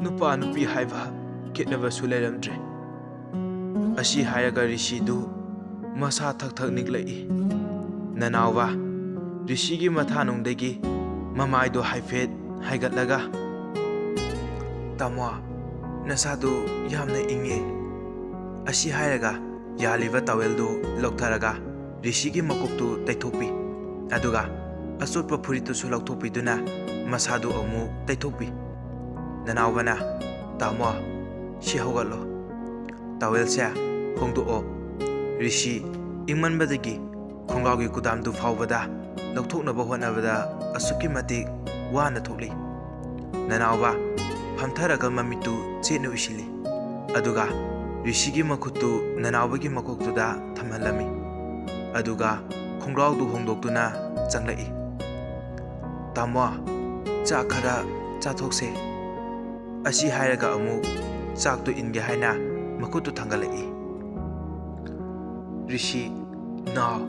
ꯅꯨꯄꯥ ꯅꯨꯄꯤ ꯍꯥꯏꯕ ꯈꯦꯠꯅꯕꯁꯨ ꯂꯩꯔꯝꯗ꯭ꯔꯦ꯫" ꯑꯁꯤ ꯍꯥꯏꯔꯒ ꯔꯤꯁꯤꯗꯨ ꯃꯁꯥ ꯊꯛ ꯊꯛ ꯅꯤꯛꯂꯛꯏ꯫ ꯅꯅꯥꯎꯕ ꯔꯤꯁꯤꯒꯤ ꯃꯊꯥꯅꯨꯡꯗꯒꯤ ꯃꯃꯥꯏꯗꯣ ꯍꯥꯏꯐꯦꯠ ꯍꯥꯏꯒꯠꯂꯒ, "ꯇꯥꯃꯣ, ꯅꯁꯥꯗꯨ ꯌꯥꯝꯅ ꯏꯪꯉꯦ꯫" ꯑꯁꯤ ꯍꯥꯏꯔꯒ ꯌꯥꯜꯂꯤꯕ ꯇꯥꯋꯦꯜꯗꯨ ꯂꯧꯊꯔꯒ ꯔꯤꯁꯤꯒꯤ ꯃꯀꯣꯛꯇꯨ ꯇꯩꯊꯣꯛꯄꯤ꯫ ꯑꯗꯨꯒ ꯑꯆꯣꯠꯄ ꯐꯨꯔꯤꯠꯇꯨꯁꯨ ꯂꯧꯊꯣꯛꯄꯤꯗꯨꯅ ꯃꯁꯥꯗꯨ ꯑꯃꯨꯛ ꯇꯩꯊꯣꯛꯄꯤ꯫ ꯅꯅꯥꯎꯕꯅ, "ꯇꯥꯃꯣ, ꯁꯤ ꯍꯧꯒꯠꯂꯣ꯫ ꯇꯥꯋꯦꯜꯁꯦ ꯍꯣꯡꯗꯣꯛꯑꯣ꯫" ꯔꯤꯁꯤ ꯏꯪꯃꯟꯕꯗꯒꯤ ꯈꯣꯡꯒ꯭ꯔꯥꯎꯒꯤ ꯀꯨꯗꯥꯝꯗꯨ ꯐꯥꯎꯕꯗ ꯂꯧꯊꯣꯛꯅꯕ ꯍꯣꯠꯅꯕꯗ ꯑꯁꯨꯛꯀꯤ ꯃꯇꯤꯛ ꯋꯥꯅ ꯊꯣꯛꯂꯤ꯫ ꯅꯅꯥꯎꯕ ꯐꯝꯊꯔꯒ ꯃꯃꯤꯠꯇꯨ ꯆꯦꯠꯅ ꯎꯏꯁꯤꯜꯂꯤ꯫ ꯑꯗꯨꯒ ꯔꯤꯁꯤꯒꯤ ꯃꯈꯨꯠꯇꯨ ꯅꯅꯥꯎꯕꯒꯤ ꯃꯀꯣꯛꯇꯨꯗ ꯊꯝꯍꯜꯂꯝꯃꯤ꯫ ꯑꯗꯨꯒ ꯈꯣꯡꯒ꯭ꯔꯥꯎꯗꯨ ꯍꯣꯡꯗꯣꯛꯇꯨꯅ ꯆꯪꯂꯛꯏ꯫ "ꯇꯥꯃꯣ, ꯆꯥꯛ ꯈꯔ ꯆꯥꯊꯣꯛꯁꯦ꯫" ꯑꯁꯤ ꯍꯥꯏꯔꯒ ꯑꯃꯨꯛ ꯆꯥꯛꯇꯨ ꯏꯟꯒꯦ ꯍꯥꯏꯅ ꯃꯈꯨꯠꯇꯨ ꯊꯥꯡꯒꯠꯂꯛꯏ꯫ ꯔꯤꯁꯤ, "ꯅꯥꯎ,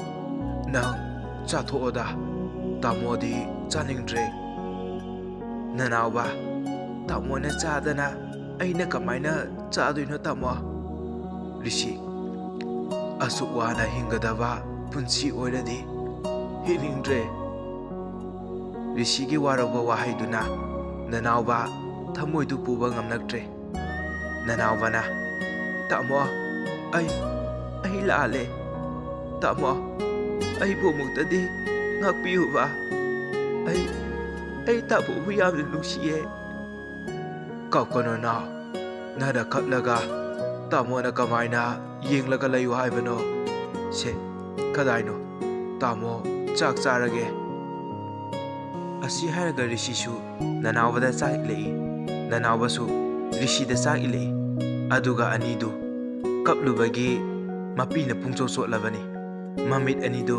ꯅꯪ ꯆꯥꯊꯣꯛꯑꯣꯗ, ꯇꯥꯃꯣꯗꯤ ꯆꯥꯅꯤꯡꯗ꯭ꯔꯦ꯫" ꯅꯅꯥꯎꯕ, "ꯇꯥꯃꯣꯅ ꯆꯥꯗꯅ ꯑꯩꯅ ꯀꯃꯥꯏꯅ ꯆꯥꯗꯣꯏꯅꯣ, ꯇꯥꯃꯣ? ꯔꯤꯁꯤ, ꯑꯁꯨꯛ ꯋꯥꯅ ꯍꯤꯡꯒꯗꯕ ꯄꯨꯟꯁꯤ ꯑꯣꯏꯔꯗꯤ ꯍꯤꯡꯅꯤꯡꯗ꯭ꯔꯦ꯫ ꯔꯤꯁꯤꯒꯤ ꯋꯥꯔꯧꯕ ꯋꯥꯍꯩꯗꯨꯅ ꯅꯅꯥꯎꯕ ꯊꯃꯣꯏꯗꯨ ꯄꯨꯕ ꯉꯝꯂꯛꯇ꯭ꯔꯦ꯫ ꯅꯅꯥꯎꯕꯅ, "ꯇꯥꯃꯣ, ꯑꯩ, ꯑꯩ ꯂꯥꯜꯂꯦ꯫ ꯇꯥꯃꯣ, ꯑꯩꯕꯨ ꯑꯃꯨꯛꯇꯗꯤ ꯉꯥꯛꯄꯤꯌꯨꯕ꯫ ꯑꯩ, ꯑꯩ ꯇꯥꯃꯣꯕꯨ ꯌꯥꯝꯅ ꯅꯨꯡꯁꯤꯌꯦ꯫" "ꯀꯞꯀꯅꯨ ꯅꯥꯎ, ꯅꯅ ꯀꯞꯂꯒ ꯇꯥꯃꯣꯅ ꯀꯃꯥꯏꯅ ꯌꯦꯡꯂꯒ ꯂꯩꯌꯨ ꯍꯥꯏꯕꯅꯣ? ꯁꯦ, ꯀꯗꯥꯏꯅꯣ? ꯇꯥꯃꯣ ꯆꯥꯛ ꯆꯥꯔꯒꯦ꯫" ꯑꯁꯤ ꯍꯥꯏꯔꯒ ꯔꯤꯁꯤꯁꯨ ꯅꯅꯥꯎꯕꯗ ꯆꯥꯛ ꯏꯜꯂꯛꯏ, ꯅꯅꯥꯎꯕꯁꯨ ꯔꯤꯁꯤꯗ ꯆꯥꯛ ꯏꯜꯂꯛꯏ꯫ ꯑꯗꯨꯒ ꯑꯅꯤꯗꯨ ꯀꯞꯂꯨꯕꯒꯤ ꯃꯄꯤꯅ ꯄꯨꯡꯆꯣꯠ ꯆꯣꯠꯂꯕꯅꯤ꯫ ꯃꯃꯤꯠ ꯑꯅꯤꯗꯨ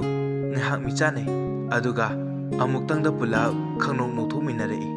ꯉꯥꯏꯍꯥꯛ ꯃꯤꯆꯥꯟꯅꯩ, ꯑꯗꯨꯒ ꯑꯃꯨꯛꯇꯪꯗ ꯄꯨꯂꯞ ꯈꯪꯅꯣꯛ ꯅꯣꯛꯊꯣꯛꯃꯤꯟꯅꯔꯛꯏ꯫